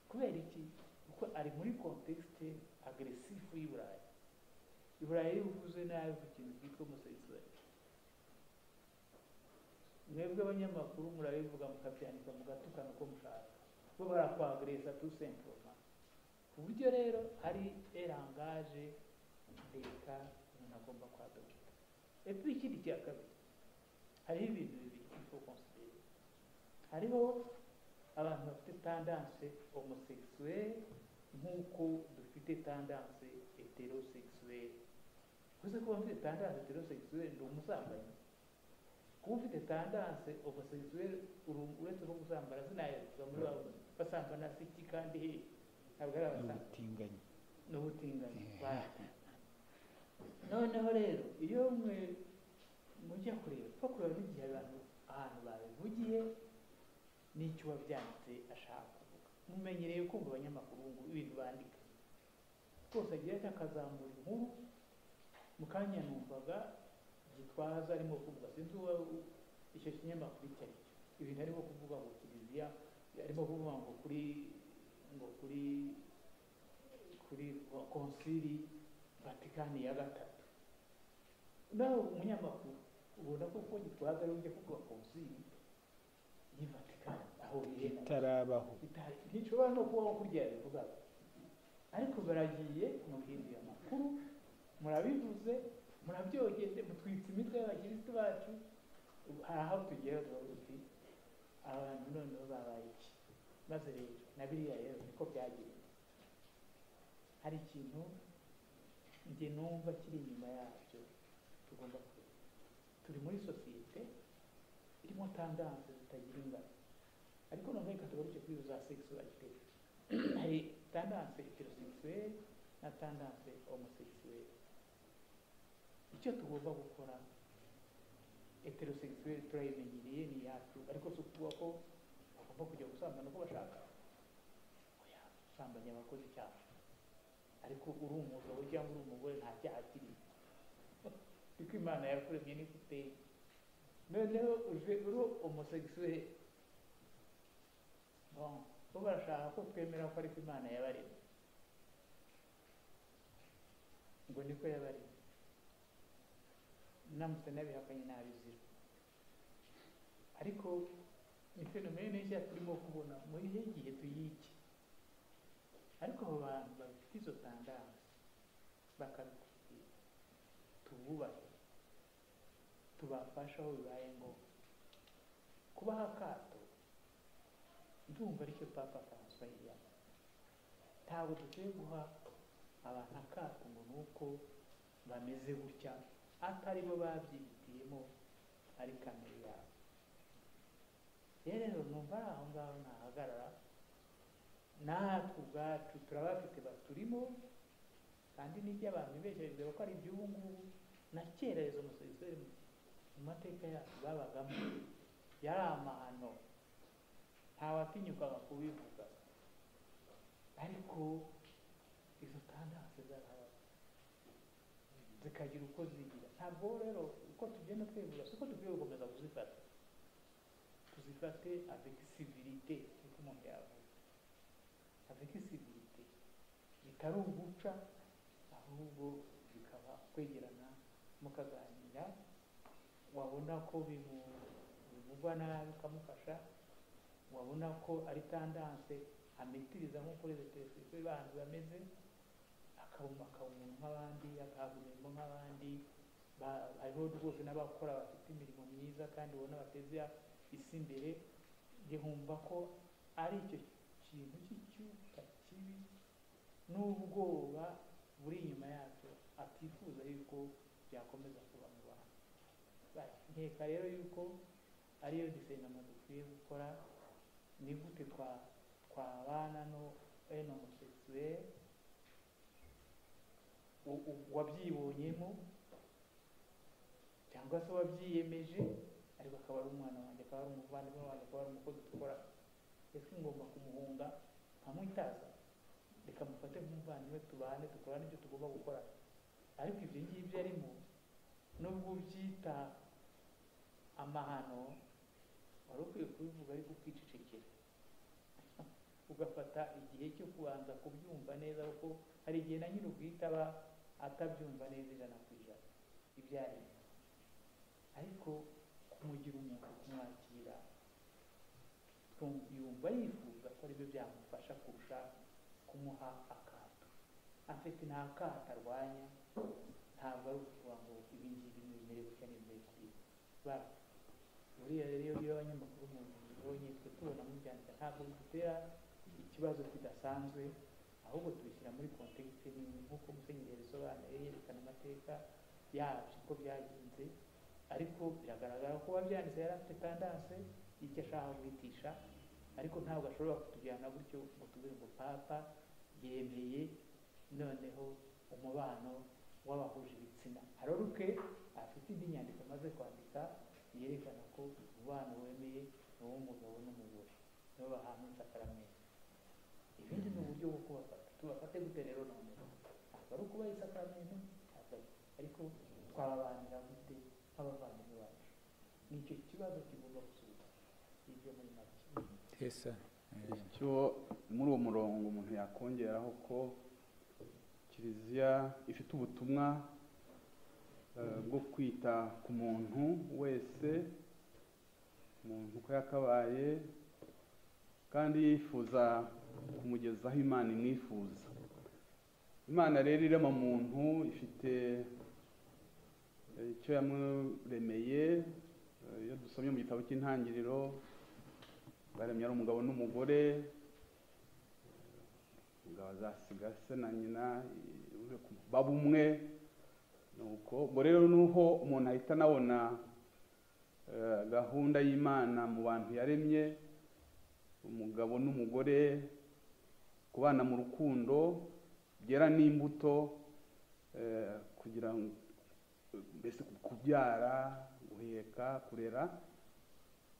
Kubera iki? Kuko ari muri contexte agressif y'i Burayi. I Burayi iyo uvuze nabi ku kintu cyitwa homosexuel, mwebwe abanyamakuru murabivuga mukabyandika mugatukana uko mushaka, bo barakwagresa tout simplement. Ku buryo rero hari langage leta umuntu agomba kwadopta. Et puis ikindi cya kabiri, hariho ibintu bibiri il faut considérer. Hariho abantu bafite tendance homosexuelle nk'uko dufite tendance hétérosexuelle. Gusa kuba mfite tendance hétérosexuelle ndi umusambanyi, kuba ufite tendance homosexuelle uretse ko gusambana sinayavuga muri ba basambana si iki kandi he, ntabwo ari abasambanyi. N'ubutinganyi. N'ubutinganyi. Noneho rero iyo mwe mujya kureba, pfa kureba n'igihe abantu ahantu babivugiye n'icyo wabyanditse ashaka kuvuga. Mumenyereye kumva abanyamakuru ngo ibintu bandika rwose agira ati akazamura inkuru. Mu kanya numvaga Gitwaza arimo kuvuga, sinzi uwo icyo kinyamakuru icyo ari cyo, ibintu arimo kuvuga ngo kiliziya, arimo kuvuga ngo kuri konsili Vatikani ya gatatu. Nawe umunyamakuru ubona ko uko Gitwaza ari ujya kuvuga konsili y'i Vatikani aho bihena itarabaho, ntishobora no kubaho kurya yabivugaga, ariko baragiye muhinduye amakuru, murabivuze, murabyogeje, mutwitse imitwe y'abakirisitu bacu. Hari aho tugera tukavuga tuti abantu noneho babaye iki? Maze rero na biriya rero niko byagenze. Hari ikintu njye numva kiri inyuma yabyo tugomba kureba. Turi muri sosiyete irimo tendance zitagira ingano, ariko noneho reka tugaruke kuri za sexualité. Hari tendance hétérosexuelle na tendance homosexuelle. Icyo tugomba gukora, hétérosexuelle turayimenyereye ni iyacu, ariko si ukuvuga ko bagomba kujya gusambana uko bashaka. Oya, gusambanya abakozi icyaha, ariko uri umugabo cyangwa uri umugore nta cyaha kirimo, kuko Imana yakuremye niko uteye. Noneho uje uri homosexuel, bon, bo barashaka ko twemera ko ariko Imana yabaremye, ngo niko yabaremye. Namutse nabihakanye nabizira, ariko ni phénomène nshya turimo kubona muri iki gihe tuyiki. Ariko abo bantu bafite izo tendance bakabikubwira, tububahe, tubafashe aho bibaye ngombwa. Kubaha akato ndumva aricyo Papa François yiyama. Ntabwo dukwiye guha abantu akato ngo ni uko bameze gutya, atari bo babyihitiyemo, ari kamere yabo. Rero numva ari aho ngaho nahagarara. Natwe ubwacu turabafite baturimo, kandi n'ibyo abantu bibeshya bibwira ko ari iby'ubu ngubu. Na kera izo homosexuel mu mateka yacu babagamo, yari amahano, ntawatinyukaga kubivuga, ariko izo tendance zarahabaga zikagira uko zigira. Ntabwo rero uko tugenda twivuga siko dukwiye gukomeza kuzifata, tuzifate avec civilité, niko umuntu yavuga, avec civilité, bitari uguca, ahubwo bikaba kwegerana mukaganira, wabona ko bimugwa nabi ukamufasha, wabona ko ari tendance ametiriza nk'uko les hétérosexuels bandi bameze, akaba umuntu nk'abandi, agahabwa imirimo nk'abandi. Hariho rwose n'abakora bafite imirimo myiza kandi ubona bateza isi imbere. Njye nkumva ko ari icyo kintu cy'icyuka kibi n'ubwoba buri inyuma yacyo atifuza yuko byakomeza kuba mu bantu. Nkeka rero yuko ariyo discernement dukwiye gukora, ni gute twabana no un homosexuel wabyibonyemo cyangwa se wabyiyemeje, ariko akaba ari umwana wanjye, akaba ari umuvandimwe wanjye, akaba ari umukozi dukora. Ese ngomba kumuhunga nkamwitaza? Reka mufate nk'umuvandimwe, tubane, dukorane ibyo tugomba gukora. Ariko ibyo ngibyo arimo, nubwo ubyita amahano, wari ukwiye kubivuga ariko ukicecekera, ugafata igihe cyo kubanza kubyumva neza, kuko hari igihe na nyir'ubwite aba atabyumva neza 100% ibyo arimo. Ariko kumugira umuntu, kumwakira, yumva yifuza ko aribyo byamufasha kurusha kumuha akato. Afite nta kato arwanya, ntabwo ari ukuvuga ngo ibi ngibi nibimere gutya nibimere kuriya. Buriya rero iyo abanyamakuru mubibonye, twe tubona mubyandika, ntabwo bidutera ikibazo kidasanzwe, ahubwo tubishyira muri contexte nini nk'uko Musenyeri yabisobanuye, yerekana amateka yabyo uko byagenze. Ariko biragaragara ko uwabyanditse yari afite tendance y'icyo ashaka guhitisha, ariko ntabwo ashobora kutujyana gutyo ngo tuvuge ngo Papa yemeye noneho umubano w'abahuje ibitsina. Aroruke afite indi nyandiko amaze kwandika yerekana ko umubano wemeye ni uw'umugabo n'umugore, nibo bahana isakaramentu. Ibindi ni uburyo bwo kubafata. Tubafate gute rero? None ntabwo ari ukubaha isakaramentu, ntabwo ariko twababanira gute nk'abavandimwe bacu? Nicyo kibazo kigomba gusubizwa. Ibyo muri make. Tesa. Icyo muri uwo murongo umuntu yakongeraho ko Kiliziya ifite ubutumwa bwo kwita ku muntu wese, umuntu uko yakabaye, kandi yifuza kumugezaho Imana imwifuza. Imana rero irema muntu ifite icyo yamuremeye. Iyo dusomye mu gitabo cy'Intangiriro, baremye ari umugabo n'umugore, umugabo azasiga se na nyina baba umwe. Nuko ubwo rero nuho umuntu ahita anabona gahunda y'Imana mu bantu yaremye, umugabo n'umugore kubana mu rukundo byera n'imbuto, kugira ngo mbese kubyara, guheka, kurera.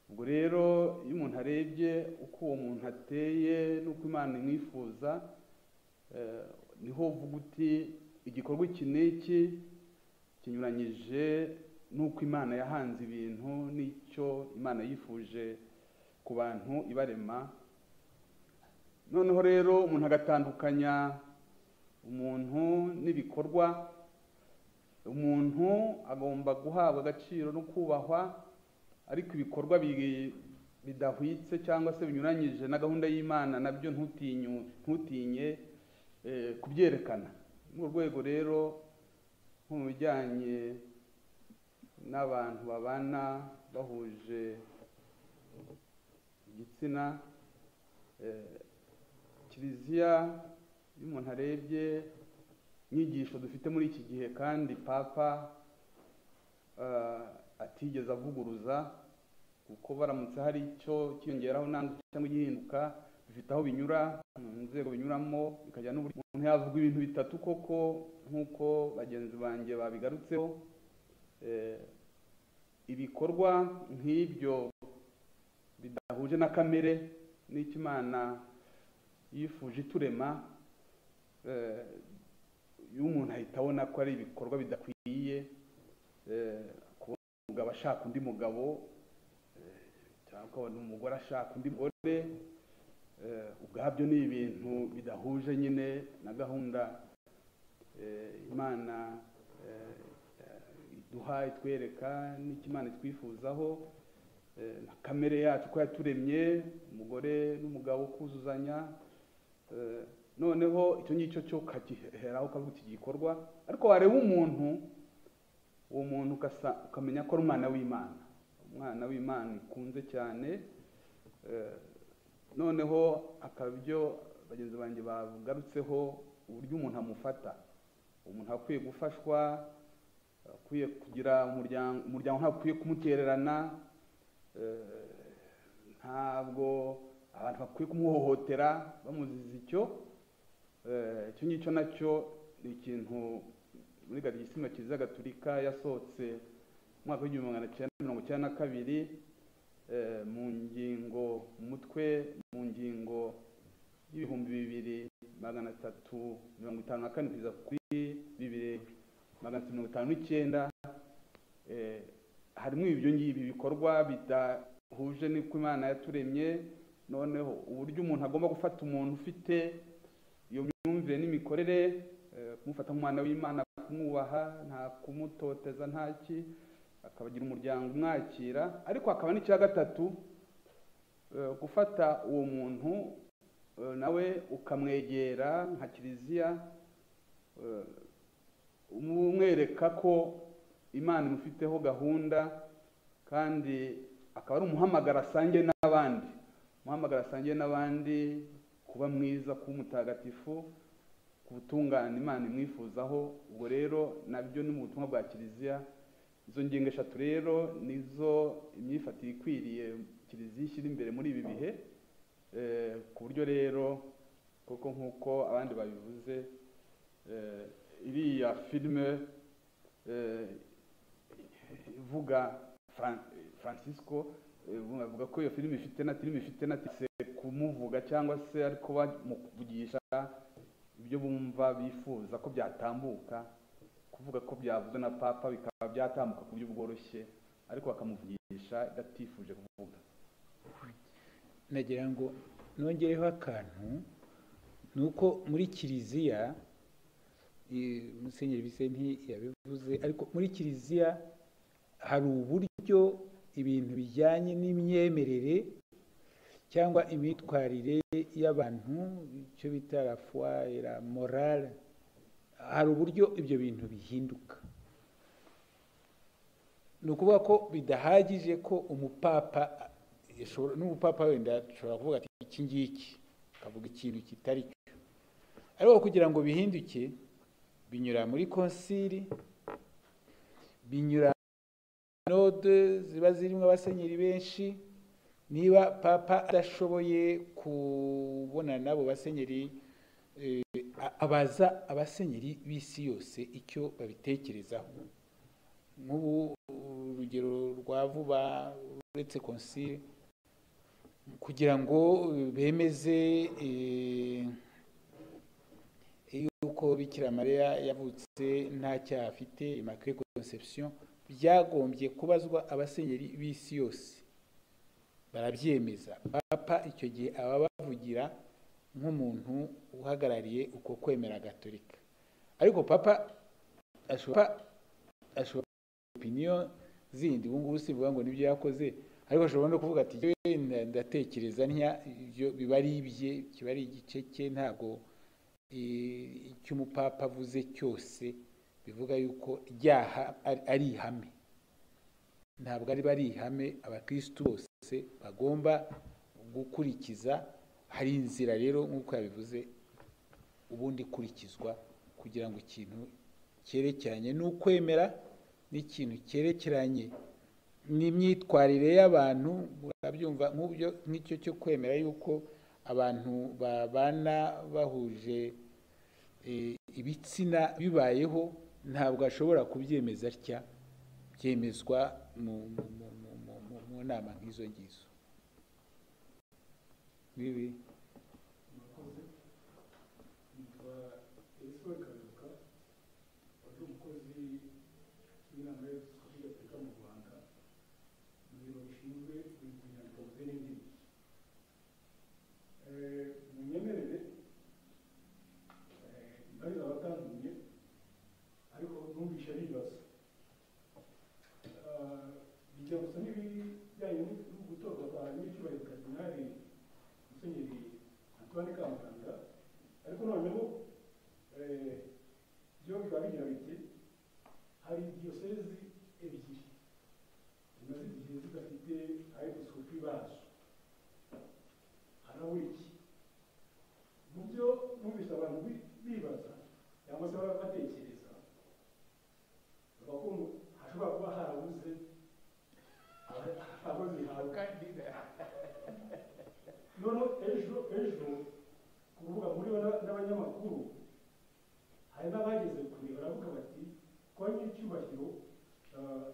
Ubwo rero iyo umuntu arebye uko uwo muntu ateye n'uko Imana imwifuza, niho uvuga uti igikorwa iki n'iki kinyuranyije n'uko Imana yahanze ibintu n'icyo Imana yifuje ku bantu ibarema. Noneho rero umuntu agatandukanya umuntu n'ibikorwa. Umuntu agomba guhabwa agaciro no kubahwa, ariko ibikorwa bidahwitse cyangwa se binyuranyije na gahunda y'Imana nabyo ntutinye kubyerekana. Mu rwego rero nko mu bijyanye n'abantu babana bahuje igitsina, Kiliziya iyo umuntu arebye inyigisho dufite muri iki gihe, kandi Papa atigeze avuguruza, kuko baramutse hari icyo cyiyongeraho cyangwa igihinduka, bifite aho binyura, mu nzego binyuramo, bikajya n'uburyo umuntu yavuga ibintu bitatu koko nk'uko bagenzi banjye babigarutseho. Ibikorwa nk'ibyo bidahuje na kamere n'icyo Imana yifuje iturema, iyo umuntu ahita abona ko ari ibikorwa bidakwiye, kubona umugabo ashaka undi mugabo, cyangwa ukabona umugore ashaka undi mugore, ubwabyo ni ibintu bidahuje nyine na gahunda Imana iduha, itwereka n'icyo Imana itwifuzaho, na kamere yacu ko yaturemye, umugore n'umugabo kuzuzanya. Noneho icyo ngicyo cyo ukagiheraho ukavuga iki gikorwa, ariko wareba umuntu, uwo muntu ukamenya ko ari umwana w'Imana, umwana w'Imana ikunze cyane. Noneho akaba ibyo bagenzi banjye bagarutseho, uburyo umuntu amufata. Umuntu akwiye gufashwa, akwiye kugira umuryango, ntakwiye kumutererana, ntabwo abantu bakwiye kumuhohotera bamuziza icyo. Icyo ngicyo nacyo ni ikintu muri Gatigisimu Kiliziya Gatolika yasohotse mu mwaka w'1992, mu ngingo umutwe mu ngingo y'2354 kugeza kuri 2359, harimo ibyo ngibi bikorwa bidahuje n'uko Imana yaturemye. Noneho uburyo umuntu agomba gufata umuntu ufite iyo myumvire n'imikorere, kumufata nk'umwana w'Imana, kumwubaha, nta kumutoteza, ntaki, akabagira umuryango umwakira. Ariko hakaba n'icya gatatu, gufata uwo muntu nawe ukamwegera nka Kiliziya, umwereka ko Imana imufiteho gahunda, kandi akaba ari umuhamagara asangiye n'abandi, umuhamagara asangiye n'abandi kuba mwiza, kuba umutagatifu, ku butungane Imana imwifuzaho. Ubwo rero nabyo ni mu butumwa bwa Kiliziya. Izo ngingo eshatu rero nizo imyifatire ikwiriye Kiliziya ishyira imbere muri ibi bihe, ku buryo rero koko nk'uko abandi babivuze, Iriya filime ivuga Francisco, bavuga ko iyo filime ifite na kumuvuga cyangwa se ariko bamuvugisha ibyo bumva bifuza ko byatambuka, kuvuga ko byavuzwe na Papa bikaba byatambuka ku buryo bworoshye, ariko bakamuvugisha atifuje kuvuga. Nagira ngo nongereho akantu, ni uko muri Kiliziya, Musenyeri Visenti yabivuze, ariko muri Kiliziya hari uburyo ibintu bijyanye n'imyemerere cyangwa imyitwarire y'abantu, icyo bita la foi et la morale, hari uburyo ibyo bintu bihinduka. Ni ukuvuga ko bidahagije ko umupapa, n'umupapa wenda ashobora kuvuga ati iki ngiki, akavuga ikintu kitari cyo, ariko kugira ngo bihinduke binyura muri konsili, binyura node ziba zirimo abasenyeri benshi. Niba Papa adashoboye kubonana n'abo basenyeri, abaza abasenyeri b'isi yose icyo babitekerezaho. Nk'ubu urugero rwa vuba, uretse konsili, kugira ngo bemeze yuko Bikira Mariya yavutse nta cyaha afite, Immaculée Conception, byagombye kubazwa abasenyeri b'isi yose, barabyemeza. Papa icyo gihe aba bavugira nk'umuntu uhagarariye uko kwemera gatolika, ariko Papa ashobora opinion zindi. Ubu ngubu sivuga ngo nibyo yakoze, ariko ashobora no kuvuga ati ndatekereza ntya, ibyo biba ari ibye, kiba ari igice cye. Ntabwo icyo umupapa avuze cyose bivuga yuko ryaha ari ihame, ntabwo ari ihame abakirisitu bose bagomba gukurikiza. Hari inzira rero, nk'uko yabivuze, ubundi ikurikizwa kugira ngo ikintu cyerekeranye n'ukwemera n'ikintu cyerekeranye n'imyitwarire y'abantu, murabyumva, nk'ubyo nk'icyo cyo kwemera yuko abantu babana bahuje ibitsina bibayeho, ntabwo ashobora kubyemeza atya, byemezwa mu nama nk'izo ngizo. Bibi. Murakoze. Nitwa Elisabeth Kaberuka, wari umukozi w'Inama y'Abepiskopi Gatolika mu Rwanda mu biro bishinzwe inyandiko n'indimi. Munyemerere mbariza abatantumye, ariko numvishe bibaza bijya gusa n'ibijyanye no gutorwa kwa nyiricyubahiro Karidinali Musenyeri Antoine Kambanda, ariko noneho byo bikaba bigira biti: hari diyosezi ebyiri zimaze igihe zidafite abepiskopi bazo, harabura iki? Mu byo numvise abantu bibaza cyangwa se baba batekereza, bavuga ko hashobora kuba harabuze abo zihabwa. Noneho ejo kuvuga muri bo n'abanyamakuru, hari n'abageze kure baravuga bati kuba nyiricyubahiro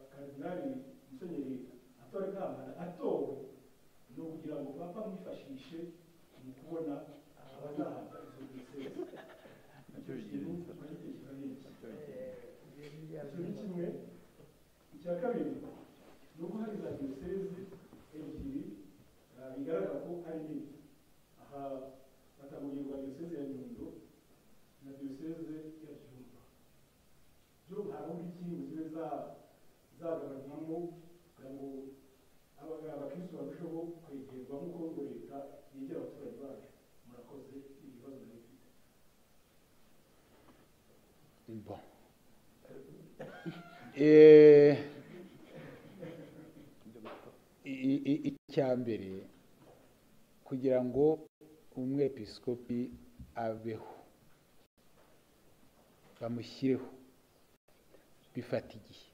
Karidinali Musenyeri Antoine Kambanda atowe ni ukugira ngo Papa amwifashishe mu kubona abazahabwa izo diyoseze. Icyo kintu muragitekereza n'iki? Icyo ni kimwe. Icya kabiri ni uko hari za diyoseze ebyiri bigaragara ko ari nini. Aha batanga urugero rwa diyoseze ya Nyundo na diyoseze ya Byumba. Byo harabura iki ngo zibe zagabanywamo kugira ngo abakristo barusheho kwegerwa nk'uko ngo leta yegera abaturage bayo? Murakoze, ibibazo nari mfite. Bon. Icya mbere, kugira ngo umwepiskopi abeho, bamushyireho, bifata igihe,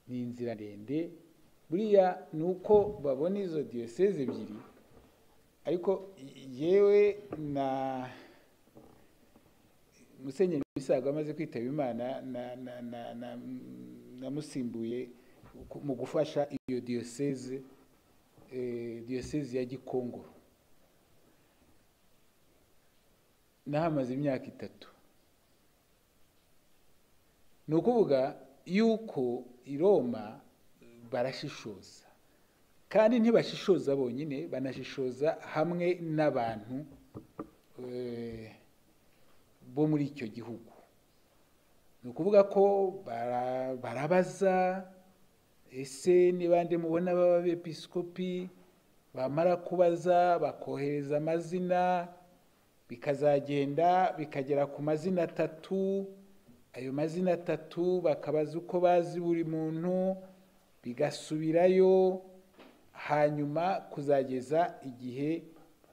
ni inzira ndende. Buriya ni uko babona izo diyoseze ebyiri, ariko yewe na Musenyeri Misago amaze kwitaba Imana, namusimbuye mu gufasha iyo diyoseze, diyoseze ya Gikongoro. Nahamaze imyaka 3. Ni ukuvuga yuko i Roma barashishoza, kandi ntibashishoza bonyine, banashishoza hamwe n'abantu bo muri icyo gihugu. Ni ukuvuga ko barabaza, ese ni bande mubona baba abepiskopi? Bamara kubaza bakohereza amazina, bikazagenda bikagera ku mazina 3. Ayo mazina 3 bakabaza uko bazi buri muntu, bigasubirayo, hanyuma kuzageza igihe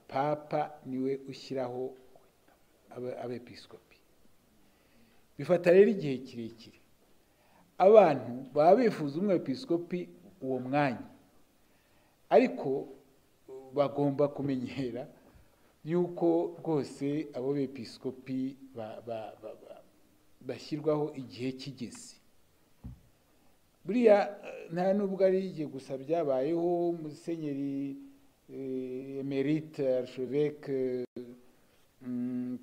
Papa niwe ushyiraho abepiskopi. Bifata rero igihe kirekire. Abantu baba bifuza umwepiskopi uwo mwanya, ariko bagomba kumenyera yuko rwose abo bepiskopi bashyirwaho igihe kigeze. Buriya nta nubwo ari igihe gusa byabayeho. Musenyeri Emerite Archevêque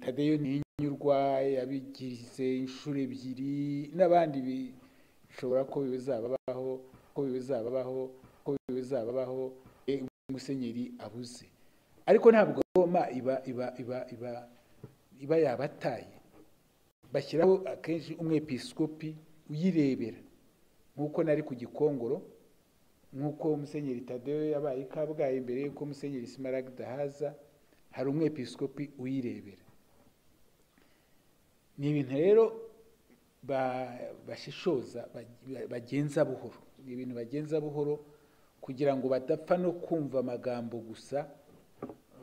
Tadeyo Ntihinyurwa yabigize inshuro 2, n'abandi bishobora ko bizababaho, ko bizababaho, ko bizababaho Musenyeri abuze. Ariko ntabwo Roma iba iba iba iba iba yabataye. Bashyiraho akenshi umwepiskopi uyirebera, nk'uko nari ku Gikongoro, nk'uko Musenyeri Tadeyo yabaye i Kabgayi mbere y'uko Musenyeri Smaragde ahaza, hari umwepiskopi uyirebera. Ni ibintu rero bashishoza, bagenza buhoro. Ni ibintu bagenza buhoro kugira ngo badapfa no kumva amagambo gusa,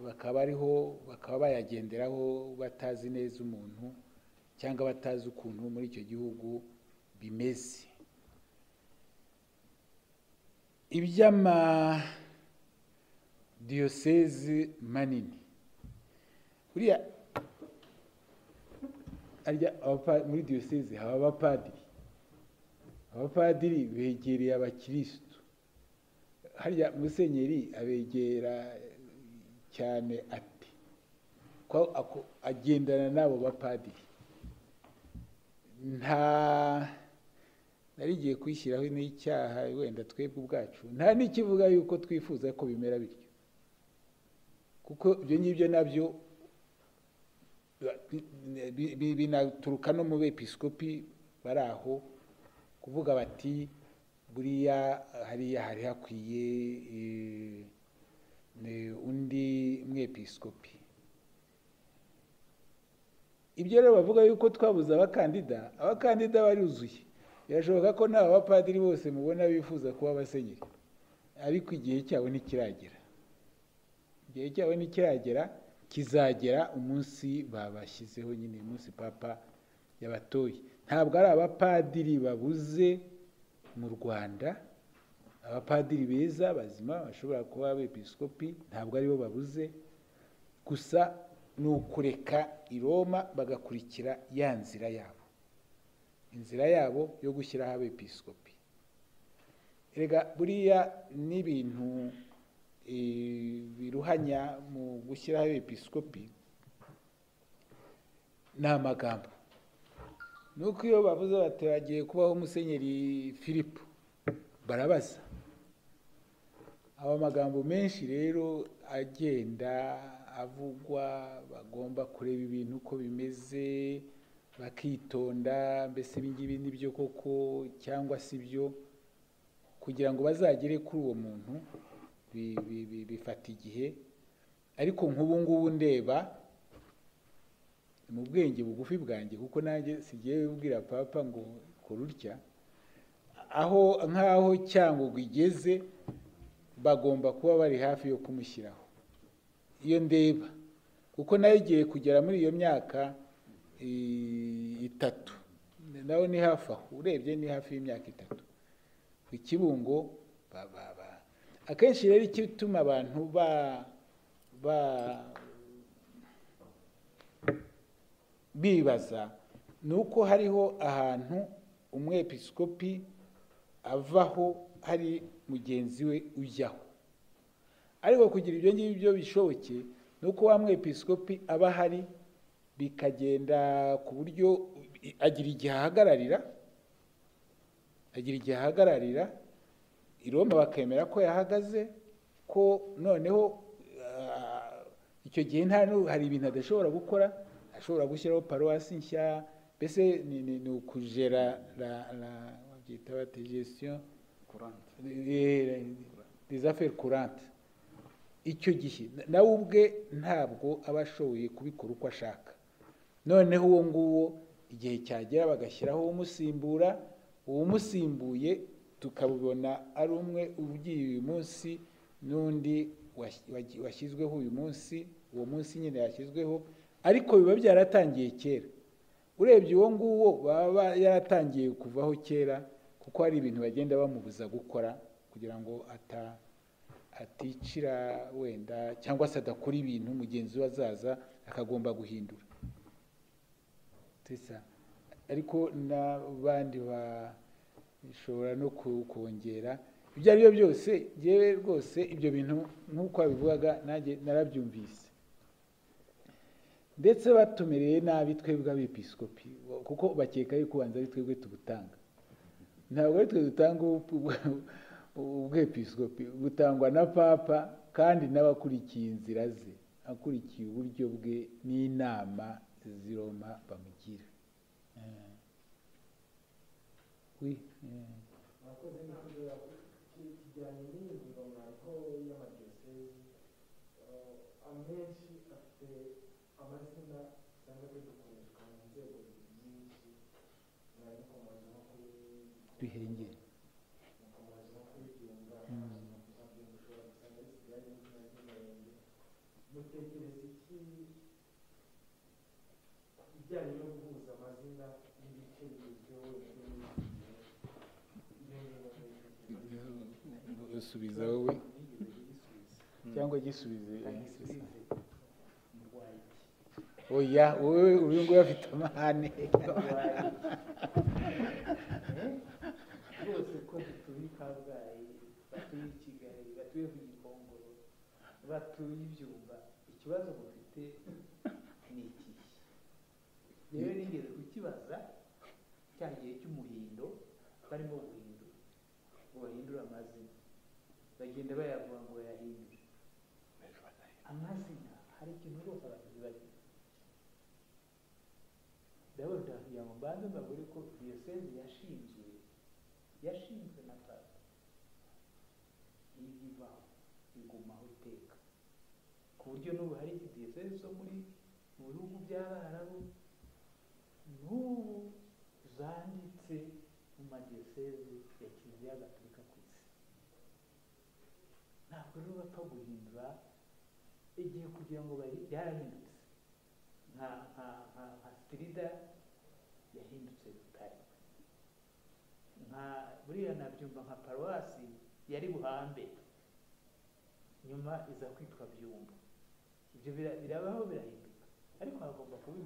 bakaba ariho bakaba bayagenderaho batazi neza umuntu cyangwa batazi ukuntu muri icyo gihugu bimeze. Iby'ama diyoseze manini, buriya muri diyoseze haba abapadiri. Abapadiri begereye abakirisitu. Harya musenyeri abegera cyane ati ko agendana n'abo bapadiri. Nta narigiye kwishyiraho n'icyaha wenda twebwe ubwacu, nta n'ikivuga yuko twifuza ko bimera bityo, kuko ibyo ngibyo nabyo binaturuka no mu bepiskopi bari aho kuvuga bati buriya hariya hari hakwiye undi mwepiskopi. Ibyo rero bavuga yuko twabuze abakandida, abakandida baruzuye. Birashoboka ko nta bapadiri bose mubona bifuza kuba abasenyeri, ariko igihe cyabo ntikiragera. Igihe cyabo ntikiragera, kizagera umunsi babashyizeho nyine, umunsi Papa yabatoye. Ntabwo ari abapadiri babuze mu Rwanda, abapadiri beza bazima bashobora kuba abepiskopi ntabwo aribo babuze, gusa ni ukureka i Roma bagakurikira ya nzira yabo, inzira yabo yo gushyiraho abepiskopi. Erega buriya n'ibintu biruhanya mu gushyiraho abepiskopi ni amagambo. Nuko iyo bavuze bati bagiye kubaho Musenyeri Filipo, barabaza. Aba magambo menshi rero agenda avugwa, bagomba kureba ibintu uko bimeze, bakitonda, mbese ibi ngibi ni byo koko cyangwa si byo, kugira ngo bazagere kuri uwo muntu bifata igihe. Ariko nk'ubu ngubu ndeba mu bwenge bugufi bwanjye, kuko nanjye sigiye bibwira Papa ngo kora utya, aho nk'aho Cyangugu igeze bagomba kuba bari hafi yo kumushyiraho. Iyo ndeba kuko nayo igiye kugera muri iyo myaka 3, nawe ni hafi aho, urebye ni hafi y'imyaka 3 Ikibungo. Akenshi rero igituma abantu bibaza ni uko hariho ahantu umwepiskopi avaho hari mugenzi we ujyaho, ariko kugira ibyo ngibyo bishoboke ni uko wa mwepiskopi aba ahari, bikagenda ku buryo agira igihe ahagararira, i Roma bakemera ko yahagaze, ko noneho icyo gihe nta hari ibintu adashobora gukora, ashobora gushyiraho paruwasi nshya, mbese ni ukujera la babyita bate gestion des affaires courantes. Icyo gihe nawe ubwe ntabwo aba ashoboye kubikora uko ashaka. Noneho uwo nguwo igihe cyagera bagashyiraho umusimbura, uwumusimbuye tukabubona ari umwe ugiye uyu munsi n'undi washyizweho uyu munsi, uwo munsi nyine yashyizweho, ariko biba byaratangiye kera. Urebye uwo nguwo baba yaratangiye kuvaho kera, kuko hari ibintu bagenda bamubuza gukora kugira ngo aticira wenda cyangwa se adakora ibintu mugenzi we azaza akagomba guhindura. Ariko n'abandi bashobora no kongera ibyo ari byo byose. Yewe rwose ibyo bintu nk'uko babivugaga nanjye narabyumvise, ndetse batumereye nabi twebwe abepiskopi, kuko bakeka yuko ubanza ari twebwe tubutanga. Ntabwo ari twe dutanga ubwepiskopi, butangwa na Papa, kandi n'abakurikiye inzira ze, akurikiye uburyo bwe n'inama z'i Roma bamugira. Murakoze. N'ikigera kijyanye n'iyi ngingo mwariko y'amadiyosezi amenshi afite amazina usanga ari gukoreshwa mu nzego nyinshi, mwari mukomoje nko kuri Ruhengeri, mukomoje nko kuri Byumba, nka Byumba ushobora gusanga risigaye ari izina ry'umurenge. Mutekereza iki ku bijyanye no guhuza amazina n'ibice bigezweho byo muri iki gihe? Iyo ngingo muyitekereza? Subiza wowe cyangwa gisubize. Oya, wowe uyu nguyu afite amahane rwose. Ko dutuye i Kabgayi, batuye i Kigali, batuye ku Gikongoro, batuye ibyumba, ikibazo mufite ni ikihe? Rero nigeze kukibaza cya gihe cy'umuhindo, barimo guhindura ngo bahindure amazina, bagenda bayavuga ngo bayahindure amazina. Hari ikintu rwose abantu bibagiwe. Ndabona kugira ngo mbanze mbabwire ko diyosezi yashinzwe na Papa, ntijya ivaho, igumaho iteka, ku buryo n'ubu hari diyosezi zo muri mu bihugu by'Abarabu n'ubu zanditse mu madiyosezi ya Kiliziya Gatolika ku isi. Ntabwo rero bapfa guhindura igihe kugira ngo byarahindutse. Nka Stirida yahindutse Butare, nka buriya nabyumva nka paruwasi yari Buhambe, nyuma iza kwitwa Byumba. Ibyo birabaho, birahinduka, ariko hagomba kuba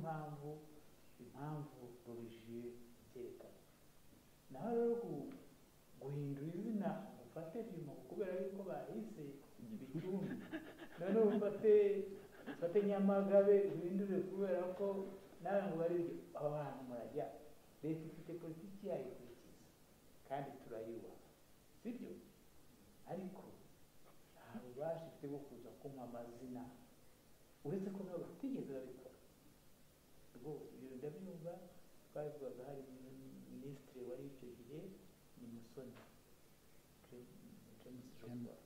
impamvu rurijiye ibyerekana. Naho rero guhindura izina, ufate Byumba kubera yuko bahise Bicumbi, noneho ufate Nyamagabe uhindure kubera ko nawe ngo bari aho hantu murajya. Leta ifite politiki yayo ikurikiza kandi turayubaha, sibyo? Ariko nta bubasha ifite bwo kuza kumpa amazina, uretse ko nabo batigeze babikora rwose. Ibyo ndabyumva, twabivugaga hari minisitiri wari icyo gihe ni Musoni James Joseph,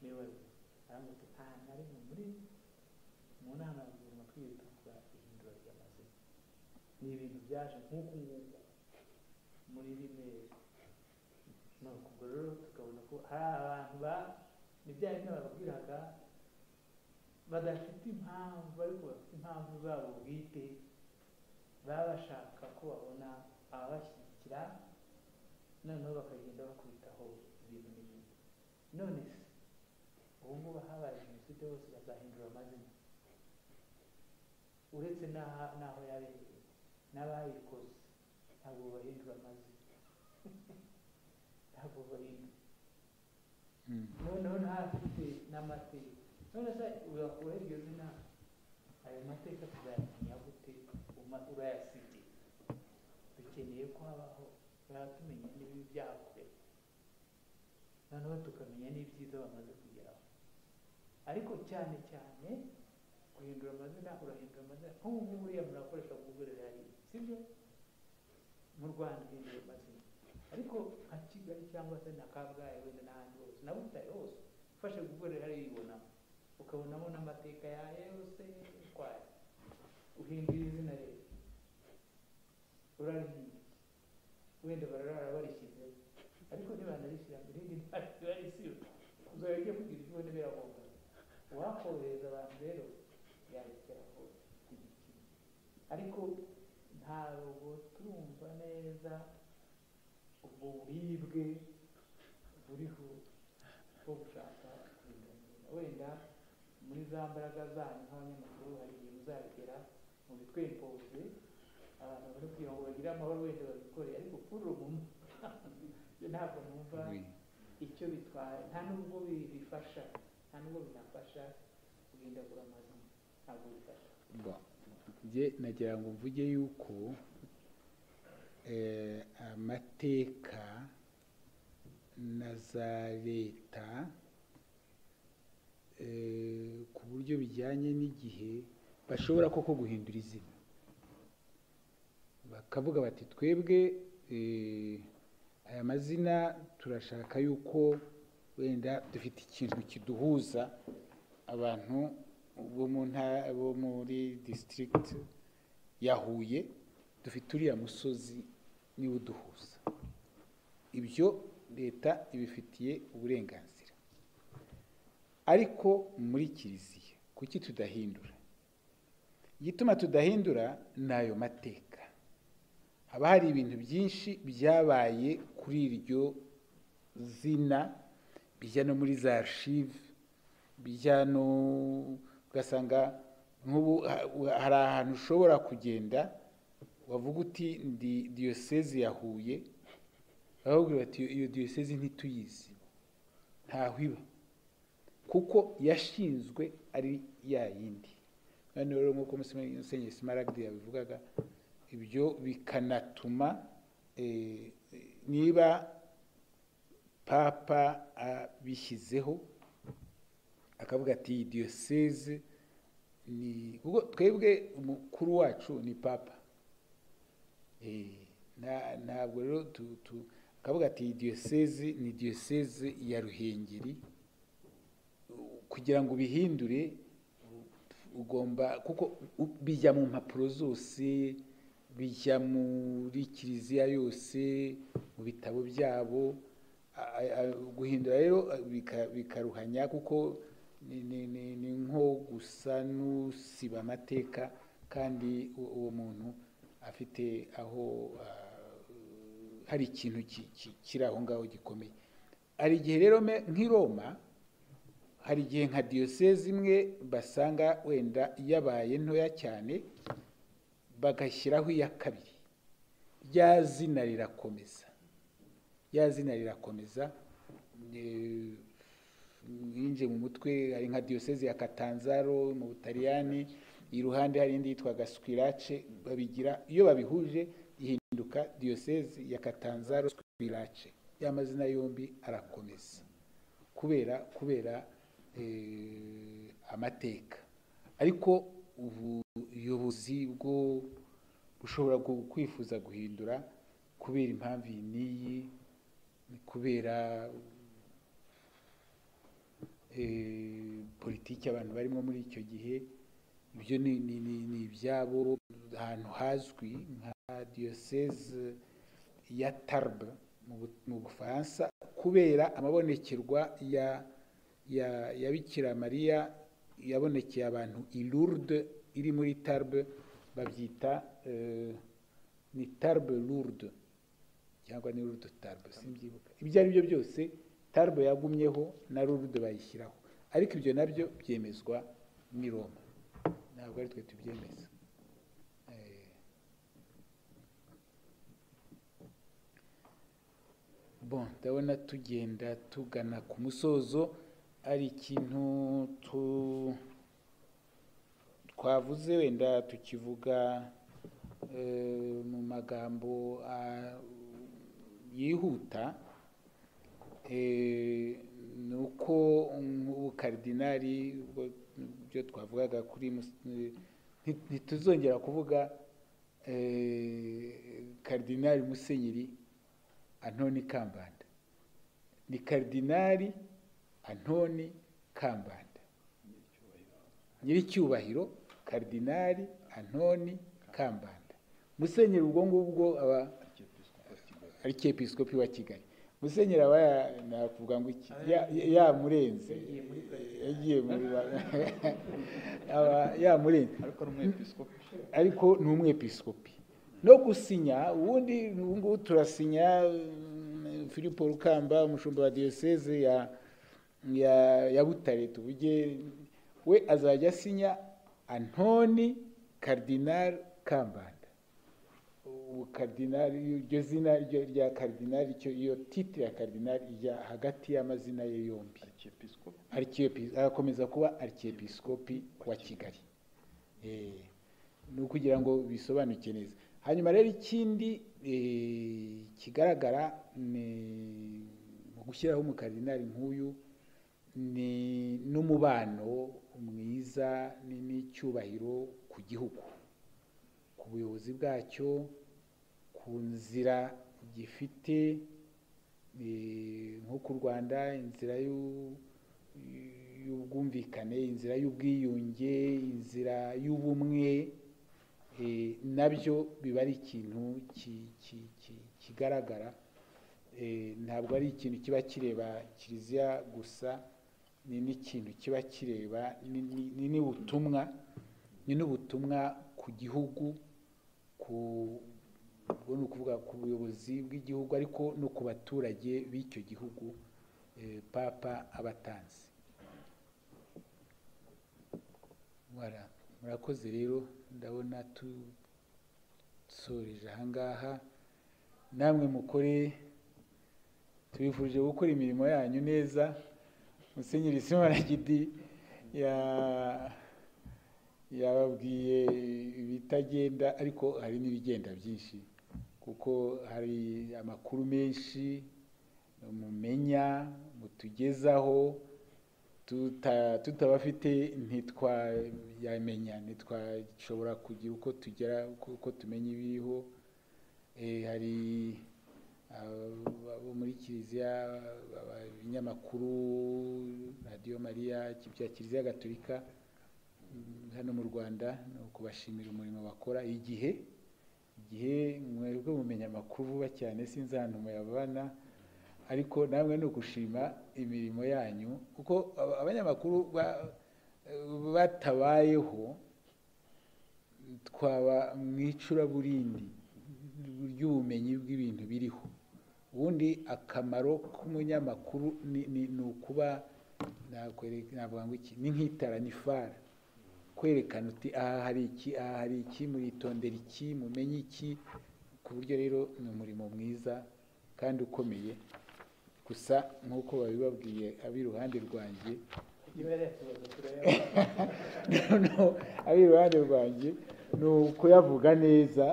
niwe wabivuze. Aravuga ati nta na rimwe muri mu nama ya guverinoma twigeze tuvuga ihindura ry'amazina. Ni ibintu byaje nk'uku nguku muri rimwe. Nuko ubwo rero tukabona ko hari abantu ni bya bindi bababwiraga badafite impamvu, ariko bafite impamvu zabo bwite, baba bashaka ko babona ababashyigikira, noneho bakagenda bakubitaho ibintu n'ibindi. None se ubu ngubu habaye jenoside bose bazahindura amazina, uretse n'aho yabereye. n'abayikoze ntabwo bahindura amazina, ntabwo bahindura. Noneho ntafite n'amateka. None se uzakuraho iryo zina, ayo mateka tuzayamenya gute? Urayasigiye. Dukeneye ko habaho tumenya n'ibibi byahakorewe, noneho tukamenya n'ibyiza bamaze kugeraho. Ariko cyane cyane guhindura amazina, urahindura amazina nk'ubu ngubu uriya murakoresha Google hariya, sibyo? Mu Rwanda uhindura amazina, ariko nka Kigali cyangwa se na Kabgayi wenda n'ahandi hose na Butare hose, ufashe Google hariya uyibonamo, ukabonamo n'amateka yayo yose kwayo. Uhindura izina rero, urarihinduye, wenda bararara barishyizeho, ariko ntibanarishyira mu rindi ntibarisiba, uzajya ujya kugira icyo ubona biragomba. Uwakorohereza abantu rero yarekeraho imikino, ariko ntabwo turumva neza ubwo buribwe buriho bwo gushaka guhindura amazina. Wenda muri za mbaraga zanyu nk'abanyamakuru hari igihe muzabigera mu bitwempoze abantu bari kugira ngo bagire amahoro, wenda babikore, ariko kuri ubu ntabwo numva icyo bitwaye, nta nubwo bifasha, nta nubwo binafasha guhindagura amazina, ntabwo bifasha. Njye nagira ngo mvuge yuko amateka na za leta ku buryo bijyanye n'igihe bashobora koko guhindura izina, bakavuga bati twebwe aya mazina turashaka yuko wenda dufite ikintu kiduhuza abantu bo mu ntara, bo muri district ya Huye, dufite uriya musozi niwo uduhuza. Ibyo leta ibifitiye uburenganzira. Ariko muri kiliziya kuki tudahindura? Igituma tudahindura ni ayo mateka. Haba hari ibintu byinshi byabaye kuri iryo zina, bijya no muri za archive, bijya no ugasanga nk'ubu hari ahantu ushobora kugenda wavuga uti ndi diyoseze ya Huye, bakakubwira bati iyo diyoseze ntituyizi, ntaho iba, kuko yashinzwe ari ya yindi. Noneho rero nk'uko Musenyeri Smaragde yabivugaga, ibyo bikanatuma niba Papa abishyizeho akavuga ati iyi diyoseze ni kuko twebwe umukuru wacu ni Papa, ntabwo rero akavuga ati iyi diyoseze ni diyoseze ya Ruhengeri, kugira ngo ubihindure ugomba, kuko bijya mu mpapuro zose, bijya muri kiliziya yose, mu bitabo byabo. Guhindura rero bikaruhanya, kuko ni nko gusa n'usiba amateka, kandi uwo muntu afite aho hari ikintu kiri aho ngaho gikomeye. Hari igihe rero nk'i Roma, hari igihe nka diyoseze imwe basanga wenda yabaye ntoya cyane, bagashyiraho iya kabiri, rya zina rirakomeza, rya zina rirakomeza. Mwinje mu mutwe hari nka diyoseze ya Catanzaro mu Butaliyani, iruhande hari indi yitwaga Squillace, babigira iyo babihuje ihinduka diyoseze ya Catanzaro Squillace, ya mazina yombi arakomeza kubera amateka. Ariko ubuyobozi bwo bushobora kwifuza guhindura kubera impamvu iyi n'iyi, kubera politiki abantu barimo muri icyo gihe, ibyo ni ibyabo. Ahantu hazwi nka diyoseze ya Tarbes mu Bufaransa, kubera amabonekerwa ya Bikira Mariya yabonekeye abantu i Lourdes iri muri Tarbes, babyita ni Tarbes Lourdes cyangwa ni Lourdes Tarbes, simbyibuka. Ibyo ari byo byose Tarbes yagumyeho na Lourdes bayishyiraho, ariko ibyo nabyo byemezwa n'i Roma, ntabwo ari twe tubyemeza. Bon, ndabona tugenda tugana ku musozo. Ari ikintu twavuze wenda tukivuga mu magambo yihuta, ni uko nk'ubukardinali byo twavugaga kuri ntituzongera kuvuga Kardinali Musenyeri Antoni Kambanda, ni Kardinali Antoni Kambanda, nyiricyubahiro Kardinali Antoni Kambanda. Musenyeri ubwo ngubwo aba arkiyepiskopi wa Kigali. Musenyeri aba nakuvuga ngo iki yamurenze, yagiye muri aba yamurenze, ariko ni umwepiskopi. No gusinya ubundi ubu turasinya Filipo Rukamba, umushumba wa diocese ya Butare, tuvuge we azajya asinya Antoni Kardinal Kambanda. Ubu Kardinal, iryo zina rya Kardinal, iyo titre ya Kardinal ijya hagati y'amazina ye yombi. Arakomeza kuba arkiyepiskopi wa Kigali. Ni ukugira ngo bisobanuke neza. Hanyuma rero ikindi kigaragara ni mu gushyiraho umukardinali nk'uyu ni n'umubano mwiza n'icyubahiro ku gihugu, ku buyobozi bwacyo, ku nzira gifite nko ku Rwanda, inzira y'ubwumvikane, inzira y'ubwiyunge, inzira y'ubumwe, nabyo biba ari ikintu kigaragara. Ntabwo ari ikintu kiba kireba Kiliziya gusa, ni n'ikintu kiba kireba ni n'ubutumwa, ni n'ubutumwa ku gihugu, ku ni ukuvuga ku buyobozi bw'igihugu, ariko no ku baturage b'icyo gihugu Papa abatanze. Voilà, murakoze rero, ndabona tusoreje ahangaha. Namwe mukore, tubifurije gukora imirimo yanyu neza. Musenyeri Simaragidi yababwiye ibitagenda, ariko hari n'ibigenda byinshi, kuko hari amakuru menshi mumenya mutugezaho, tutabafite ntitwayamenya, ntitwashobora kugira uko tugera, uko tumenya ibiriho. Hari abo muri Kiliziya, ibinyamakuru, Radiyo Mariya, bya Kiliziya Gatolika hano mu Rwanda, ni ukubashimira umurimo bakora. Igihe mwebwe mumenya amakuru vuba cyane, sinzi ahantu muyavana, ariko namwe ni ugushima imirimo yanyu, kuko abanyamakuru batabayeho twaba mu icuraburindi ry'ubumenyi bw'ibintu biriho. Ubundi akamaro k'umunyamakuru ni ukuba, navuga ngo iki, ni nk'itara, ni fara, kwerekana uti aha hari iki, aha hari iki, muritondera iki, mumenye iki. Ku buryo rero ni umurimo mwiza kandi ukomeye. Gusa nk'uko babibabwiye ab'iruhande rwanjye, ab'iruhande rwanjye ni ukuyavuga neza.